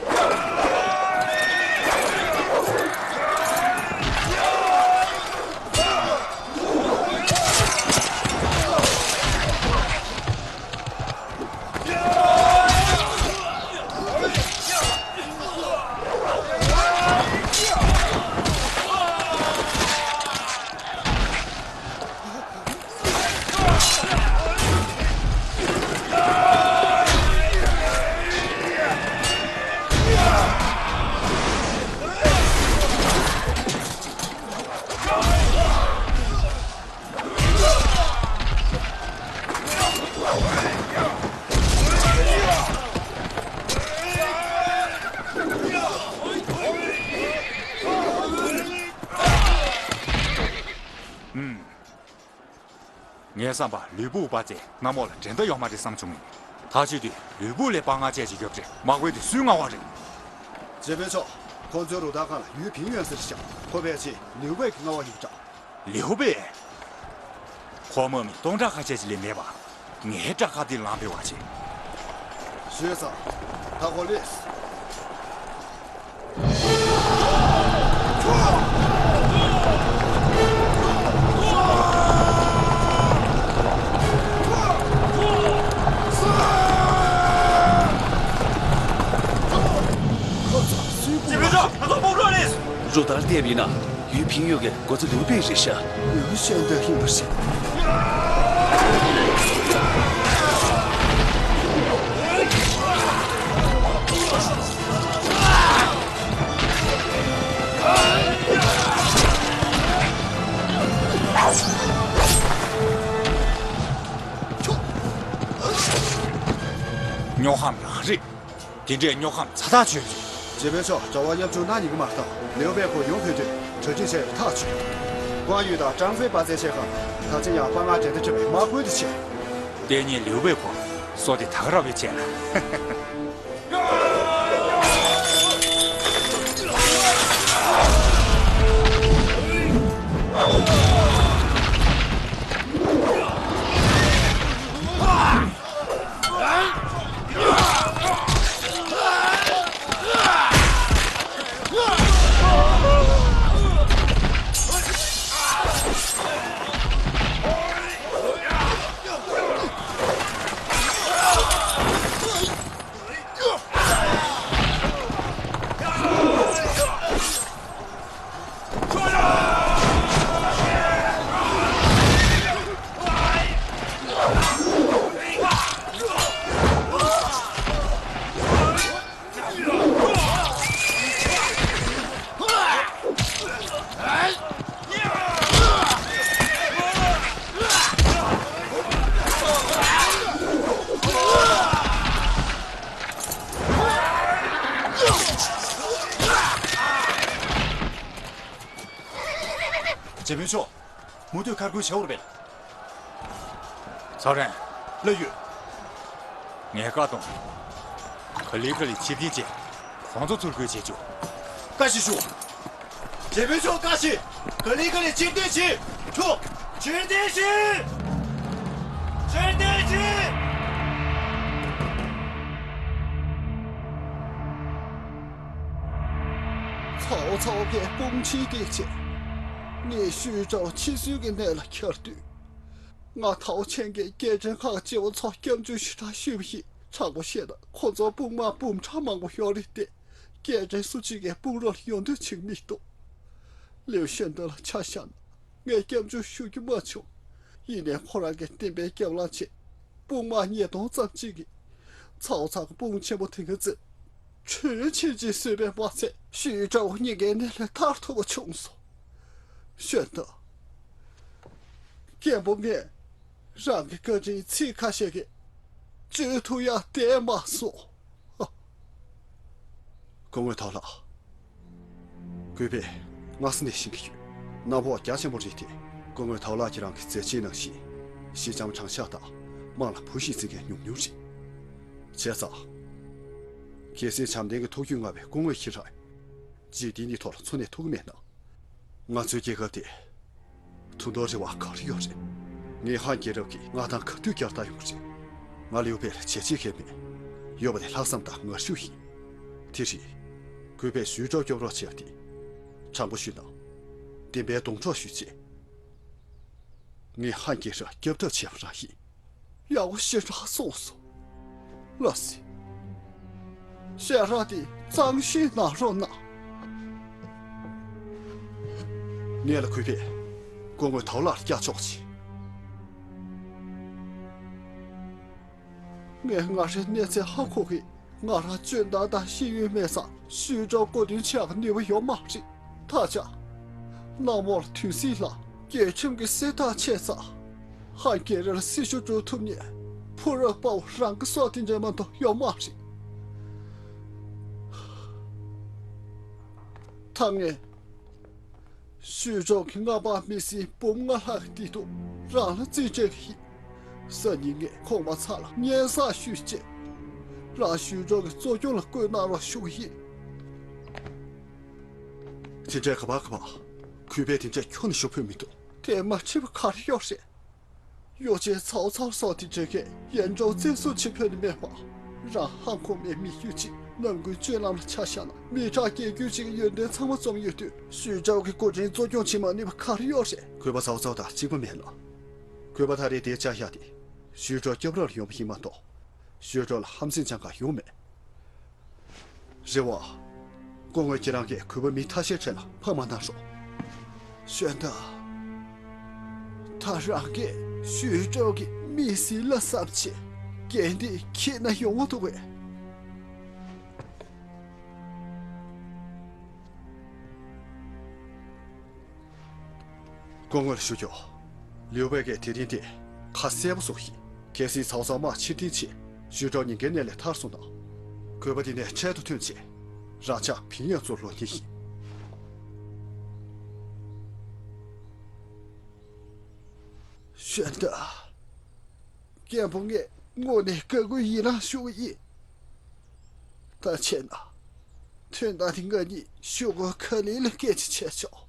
ངའི་བསམ་པར་ལུས་པོ་དབུ་པ་ཚོས་གནམ་འོག་ལ་འགྲན་ཟླ་ཡོད་མ་རེད་བསམ་བྱུང་ངས། ཐག་ཆོད་དུས་ལུས་པོ་ལས་དཔའ་ངར་ཅན་ཅིག་ཡོད་པ་རེད། དམག་དཔོན་དེ་སུའི་མངའ་འོག་རེད། རྗེ་དཔོན་མཆོག་ཁོ་ཚོའི་རུ་སྟར་ཁང་ལ་ཡུས་ཕིང་ཡོན་ཟེར་ཞིང་ཁོ་ཕལ་ཆེར་ལིའུ་པེ་གི་མངའ་འོག་ཡིན་པ་འདྲ། ལིའུ་པེ། ཁོ་དམག་མི་སྟོང་ཕྲག་ཁ་ཤས་ཅིག་ལས་མེད་པ། ངའི་དགྲ་ཁ་དེ་ལངས་པའི་བར་ཆད། ཞུས་ཙང་། ད་ཁོ་ལས། རུ་སྟར་བལྟས་པ་ཡིན་ན། ཡུས་ཕིང་ཡོན་གྱི་འགོ་གཙོ་ལིའུ་པེ་རེད་ཤག་ལིའུ་ཤན་ཏེ་ཡིན་པ་རེད། སྨྱོ་ཧམ་རང་རེད། དེ་འདྲའི་སྨྱོ་ཁམས་ཚ་ཐག་ཆོད་རེད། རྗེ་དཔོན་མཆོག་དྲ་བ་མཉམ་ཞུགས་གནང་ཉན་གི་མ་རེད་དམ། ལིའུ་པེ་ཁོ་ཡོང་ཕེབས་དུས་གྲ་སྒྲིག་བྱས་ཡོད་པ་ཐག་ཆོད། ཀོང་ཡུས་དང་ཀྲང་ཧྥེ་པ་ཚེ་ཆེ་ཁ་ད་ཆ་ཡང་དཔའ་ངར་འགྲན་ཟླ་འཁྲི་བའི་དམག་དཔོན་དུ་ཆེ། དེ་ཉིད་ལིའུ་པེ་ཁོ་སོ་དེ་ཐག་ར་བའི་ཆེད་ལ། ལྷོད་ཤོག། མུ་མཐུད་ཁ་རྒོལ་བྱེད་འོར་བས། ཚའོ་རན། ལ་ཡོད། ངས་བཀའ་གཏོང་། ག་ལི་ག་ལི་ཕྱིར་འཐེན་བྱས། ཁོང་ཚོ་ཚུར་རྒོལ་བྱེད་ཆོག། བཀའ་ཞིག་ཞུ། རྗེ་དཔོན་མཆོག། བཀའ་ཞིག། ག་ལི་ག་ལི་ཕྱིར་འཐེན་བྱེད་ཆོག། ཕྱིར་འཐེན་བྱེད། ཕྱིར་འཐེན་བྱེད། ཚའོ་ཚའོ་གིས་དཔུང་ཆེན་བཏེགས་བྱས། ངས་ཞུས་ཀྲོའུ་ཕྱི་སོན་གྱི་གནས་ལ་འཁྱེར་དུས། ང་ཐའོ་ཆན་གྱིས་རྒྱལ་ཕྲན་ཁག་གི་སྐྱེ་བོ་ཚོར་སྐྱབས་འཇུག་ཞུ་དྲག་ཞུས་པ་ཡིན། དྲང་པོ་བཤད་ན་ཁོ་ཚོར་དཔུང་དམག་འབུམ་ཕྲག་མང་པོ་ཡོད་རེད་དེ། རྒྱལ་ཕྲན་སུ་གཅིག་གིས་དཔུང་རོགས་ལ་ཡོང་འདོད་བྱེད་ཀྱི་མི་འདུག། ལིའུ་ཤན་ཏོ་ལ་ཆ་བཞག་ན་ངས་སྐྱབས་འཇུག་ཞུ་རྒྱུ་མ་བྱུང་། ཡིན་ནའི་ཁོ་རང་གིས་བདེན་པའི་རྒྱབ་ལངས་བྱས། དཔུང་དམག་ཉིས་སྟོང་ཙམ་གཅིག་གིས་ཚའོ་ཚའོ་གི་དཔུང་ཆེན་པོ་དེ་ག་ཚོད་གྲོན་ཆེན་ཅིག་བཟོས་པས་མ་ཚད། ཞུས་ཀྲོའུ་སྙིང་གའི་གནས་ལས་ཐར་ཐུབ་པ་བྱུང་སོང་། ཤོན་ཏོ། རྒན་པོ་ངས་རང་གི་བཀའ་དྲིན་ཚིག་ཁ་ཤས་ཀྱིས་བརྗོད་ཐུབ་ཡག་བསྡད་མ་སོང་། ཨ། སྐུ་ངོ་ཐའོ་ལགས། གུས་པས་སྔ་ས་ནས་ཤེས་ཀྱི་ཡོད། གནམ་འོག་རྒྱ་ཆེན་པོ་རེད་དེ། སྐུ་ངོ་ཐའོ་ལགས་ཀྱིས་རང་གི་མཛད་རྗེས་ནང་བཞིན་ཞི་ལྕམ་བྲང་ཤག་དང་དམངས་ལ་བུ་ཞིག་བརྩི་མཁན་ཉུང་ཉུང་རེད། བྱས་ཙང་། གལ་སྲིད་བྱམས་ལྡན་གྱི་ཐུགས་རྒྱུད་མངའ་བའི་སྐུ་ངོ་ཁྱེད་རང་། འཇིག་རྟེན་འདིའི་ཐོག་ལ་འཚོ་གནས་ཐུབ་ཀྱི་མེད་ན། ང་ཚོའི་རྒྱལ་ཁབ་དེ་དུད་འགྲོ་རེ་བ་ག་རེ་ཡོད་རེད། ངའི་ཧན་རྒྱལ་རབས་ཀྱིས་མངའ་ཐང་ག་དུས་བསྐྱར་དར་ཡོང་གི་རེད། ང་ལིའུ་པེ་ལ་བྱས་རྗེས་གང་མེད། ཡོད་པ་དེ་ལྷག་བསམ་དང་ངར་ཤུགས་ཡིན། དེ་རེད། གུས་པས་ཞུས་ཀྲོའུ་སྐྱོབ་རོགས་བྱས་པ་དེ། དྲང་པོ་ཞུས་ན། བདེན་པའི་སྡོང་གྲོགས་ཞུས་བྱས། ངས་ཧན་རྒྱལ་རབས་སྐྱབས་ཐབས་བྱས་པ་རང་ཡིན། ཡག་པོ་ཞེ་དྲག་གསུངས་སོང་། ལགས་སེ། ཞལ་རག་དེ་གཙང་བཤེར་གནང་རོགས་གནང་། ངས་ལ་གུས་པས་སྐུ་ངོ་ཐའོ་ལགས་ལ་བསྐྱར་ཕྱོགས་བྱེད། ངས་ང་རའི་གནས་ཚད་ཧ་གོ་གི། ང་རང་སྤྱོད་སྟངས་དང་ཤེས་ཡོན་མེད་ཙང་ཞུས་ཀྲོའུ་མགོ་འདྲེན་བྱེད་ཡག་ནུས་པ་ཡོད་མ་རེད། ད་ཆ། གནམ་འོག་ལ་དུས་སྲིད་ལ་རྒྱལ་ཁྲིམས་ཀྱི་སྲིད་ཐག་ཆད་ཙང་། ཧན་རྒྱལ་རབས་ལ་སྲི་ཞུ་སྒྲུབ་ཐུབ་མཁན་ཕོ་རབ་དཔའ་བོ་རང་གི་སྲོག་དེ་འདྲ་མ་གཏོགས་ཡོད་མ་རེད། ད་ངས་ཞུས་ཀྲོའུ་གི་མངའ་འབངས་མི་སེར་འབུམ་ལྔ་ལྷག་གི་བདེ་སྡུག་རང་ལ་རྩིས་སྤྲད་ཀྱི་ཡིན། སང་ཉིན་ངས་ཁོང་མ་ཚང་ལ་སྙན་སེང་ཞུས་རྗེས། རང་ཞུས་ཀྲོའུ་གི་གཙོ་སྐྱོང་ལ་བསྐོས་གནང་རོགས་ཞུ་གི་ཡིན། དེ་འདྲའི་ག་པར་ག་པར། གུས་པས་དེ་འདྲའི་ཁྱོན་ནས་ཞུ་ཕོད་མི་འདུག། དེ་མ་འཁྲིད་པ་ག་རེ་ཡོད་རེད། གཡོ་ཅན་ཚའོ་ཚའོ་སོགས་དེ་འདྲ་གས་ཡན་ཅོག་བཙན་བཟུང་བྱེད་ཕོད་ནི་མེད་པ། རང་ཧང་གོ་མའི་མི་རྒྱུད་ཅིག་ནམ་རྒྱུན་སྤྱོད་ལམ་ལ་ཆ་བཞག་ན་མི་དྲག་སྐྱེ་རྒྱུད་ཅིག་གི་ཡོན་ཏན་ཚང་མ་འཛོམས་ཡོད་དུས། ཞུས་ཀྲོའུ་གི་འགོ་འདྲེན་གཙོ་སྐྱོང་བྱེད་མ་ནུས་པ་ག་རེ་ཡོད་རེད། གུས་པ་ཚའོ་ཚའོ་དང་གཅིག་པ་མེད་ལ། གུས་པ་ད་རེས་དེའི་ཆ་བཞག་སྟེ། ཞུས་ཀྲོའུ་སྐྱབས་ར་ལ་ཡོང་བ་ཡིན་མ་གཏོགས། ཞུས་ཀྲོའུ་ལ་ཧམ་སེམས་འཆང་ག་ཡོང་མེད། རེད་བ། སྐུ་ངོ་ཁྱེད་རང་གིས་གུས་པ་མི་ཐ་ཤལ་ཁྲོད་ལ་ཕམ་མ་གནང་རོགས། ཞོན་ཏ། ད་རང་གིས་ཞུས་ཀྲོའུ་གི་མི་སྲིད་ལ་བསམ་བྱས་འགན་འདི་འཁྱེར་ན་ཡོང་བ་འདུག་གས། སྐུ་ངོ་ལ་ཞུ་རྒྱུ། ལིའུ་པེ་གིས་དེ་རིང་འདི་ཁ་གསལ་པོ་བཟོ་གི་ཡིན། གལ་སྲིད་ཚའོ་ཚའོ་དམག་ཕྱིར་འཐེན་བྱས་ཞུས་ཀྲོའུ་ཉེན་ཁའི་གནས་ལས་ཐར་སོང་ན། གུས་པ་འདི་ནས་འཕྲལ་དུ་ཐོན་བྱས་རང་ཅག་ཕིང་ཡང་ཚོར་ལོག་ཉེན་ཡིན། ཞོན་ཏ། རྒན་པོ་ངས་དངོས་གནས་དགའ་མགུ་ཡི་རངས་ཞུ་གི་ཡིན། ད་བྱས་ན། དོན་དག་འདི་ང་གཉིས་ཤོག་གུ་ག་ལེ་ལ་སྐད་ཆ་བྱས་ཆོག།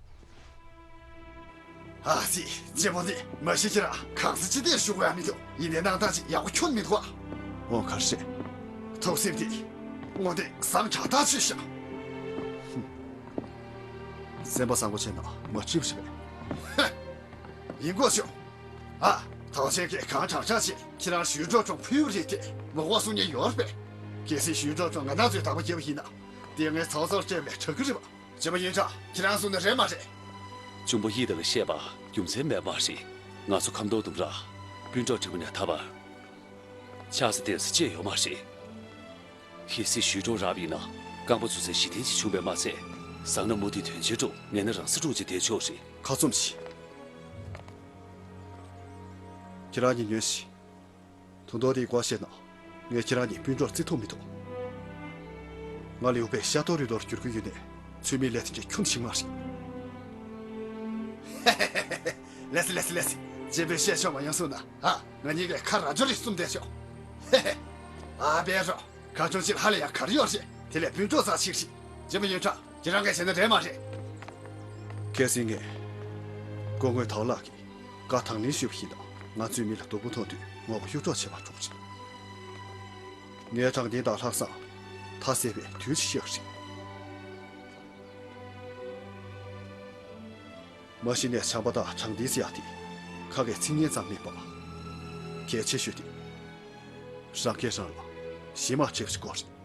ཨ་ཙི། གཅེན་པོ་འདི་མ་གཞི་ཁྱེད་རང་གང་ས་ཅི་ཐད་ཞུ་དགོས་ཡ་མི་འདུག། ཡིན་ནའི་གནང་སྟངས་ཅིག་ཡག་པོ་ཁྱོན་མི་འདུག་ཨ། འོ་ག་རེ་རེད། ཐུགས་སེམས་འདི་དངོས་གནས་བཟང་དྲགས་ཐག་ཆོད་ཤག། ཧུམ། སེམས་པ་བཟང་པོ་བྱས་ན་མ་འགྲིག་པ་ཞིག་རེད། ཧེ། ཡིན་དགོས་བྱུང་། ཨ། ཐའོ་ཆན་གྱིས་གང་དྲག་དྲག་བྱས་ཁྱེད་རང་ཞུས་ཀྲོའུ་ཁྲོང་ཕུལ་བ་རེད་དེ་མི་དགོས་གསུང་མཁན་ཡོད་རེད་པས། གལ་སྲིད་ཞུས་ཀྲོའུ་ཁྲོང་ང་རང་ཚོས་བདག་པོ་བརྒྱབ་པ་ཡིན་ན། དེ་ངས་ཚའོ་ཚའོར་སྤྲད་པའི་དྲག་གི་རེད་པ། གཅེན་པོ་ཡིན་ཀྲང་ཁྱེད་རང་གསུང་ནི་རེད་མ་རེད། གཅུང་པོ་ཡི་དྭགས་ཀྱིས་བཤད་པ་རྒྱུ་མཚན་མེད་མ་རེད། ང་ཚོ་ཁམས་སྟོང་ལྡུམ་ར་སྤུན་གྲོགས་འགྲིག་པ་ནས་ད་བར། ཆགས་ས་བསྡད་ས་ཅི་ཡང་ཡོད་མ་རེད། གལ་སྲིད་ཞུས་ཀྲོའུ་རག་པ་ཡིན་ན་རྐང་པ་འཛུགས་སའི་གཞི་རྟེན་ཅིག་བྱུང་བས་མ་ཚད། བཟང་ན་མུ་མཐུད་དོན་ཆེན་སྒྲུབ། ངན་ན་རང་ས་སྒྲུབ་ཅིག་བསྡད་ཆོག་རེད། ཁ་བཙུམས་ཤིག། ཁྱེད་རང་གཉིས་ཉོན་ཞིག། དུང་རྡོ་དེའི་སྐོར་བཤད་ན། ངས་ཁྱེད་རང་གཉིས་སྤུན་གྲོགས་བརྩི་ཐུབ་མི་འདུག། ང་ལིའུ་པེ་ཤ་ཏོ་རི་ལོར་བསྒྱུར་གྱི་ཡོད་ནའི་ཚུལ་མིན་ལས་དེ་འདྲ་ཁྱོན་ནས་ཤེས་མ་རེད། ལེ་སི་ལེ་སི་ལེ་སི། རྗེ་བོས་བཤད་ཆོག་མ་ཡོང་སོང་ན། ཨ། ང་གཉིས་ཀས་ཁ་ར་ཅོ་རེ་གསུམ་བསྡད་ཆོག་ཧེ་ཧེ། ཨ་བེ་རོ། ཁ་ཆུང་ཕྱིར་ཧ་ལས་ཡང་གར་ཡོད་རེད། དེ་ལས་སྤུན་གྲོགས་ཚ་ཞིག་རེད། རྗེ་མོ་ཡོན་ཁྲ། ཁྱེད་རང་གིས་བྱས་ན་འགྲིག་མ་རེད། གལ་སྲིད་ངས་སྐུ་ངོ་ཐའོ་ལགས་ཀྱིས་བཀའ་དང་ལེན་ཞུས་པ་ཡིན་ན། ང་ཚོའི་མི་ལ་སྡུག་པོ་ཐོགས་དུས་ངོ་བོ་གཡུག་གྲོགས་བྱེད་པ་གྲོགས་བྱེད། ངས་དྲང་བདེན་དང་ལྷག་བསམ་མཐའ་གསལ་བའི་དུས་ཤིག་ཤིག་རེད། མ་གཞི་ནས་བྱམས་པ་དང་དྲང་བདེན་ཟེར་ཡག་དེ་ཁ་སྐད་ཚིག་ངན་ཙམ་མིན་པ། གལ་ཆེ་ཤོས་དེ་རང་གིས་རང་ལ་གཞན་མ་ཁྲེལ་བ་ཞིག་དགོས་རེད།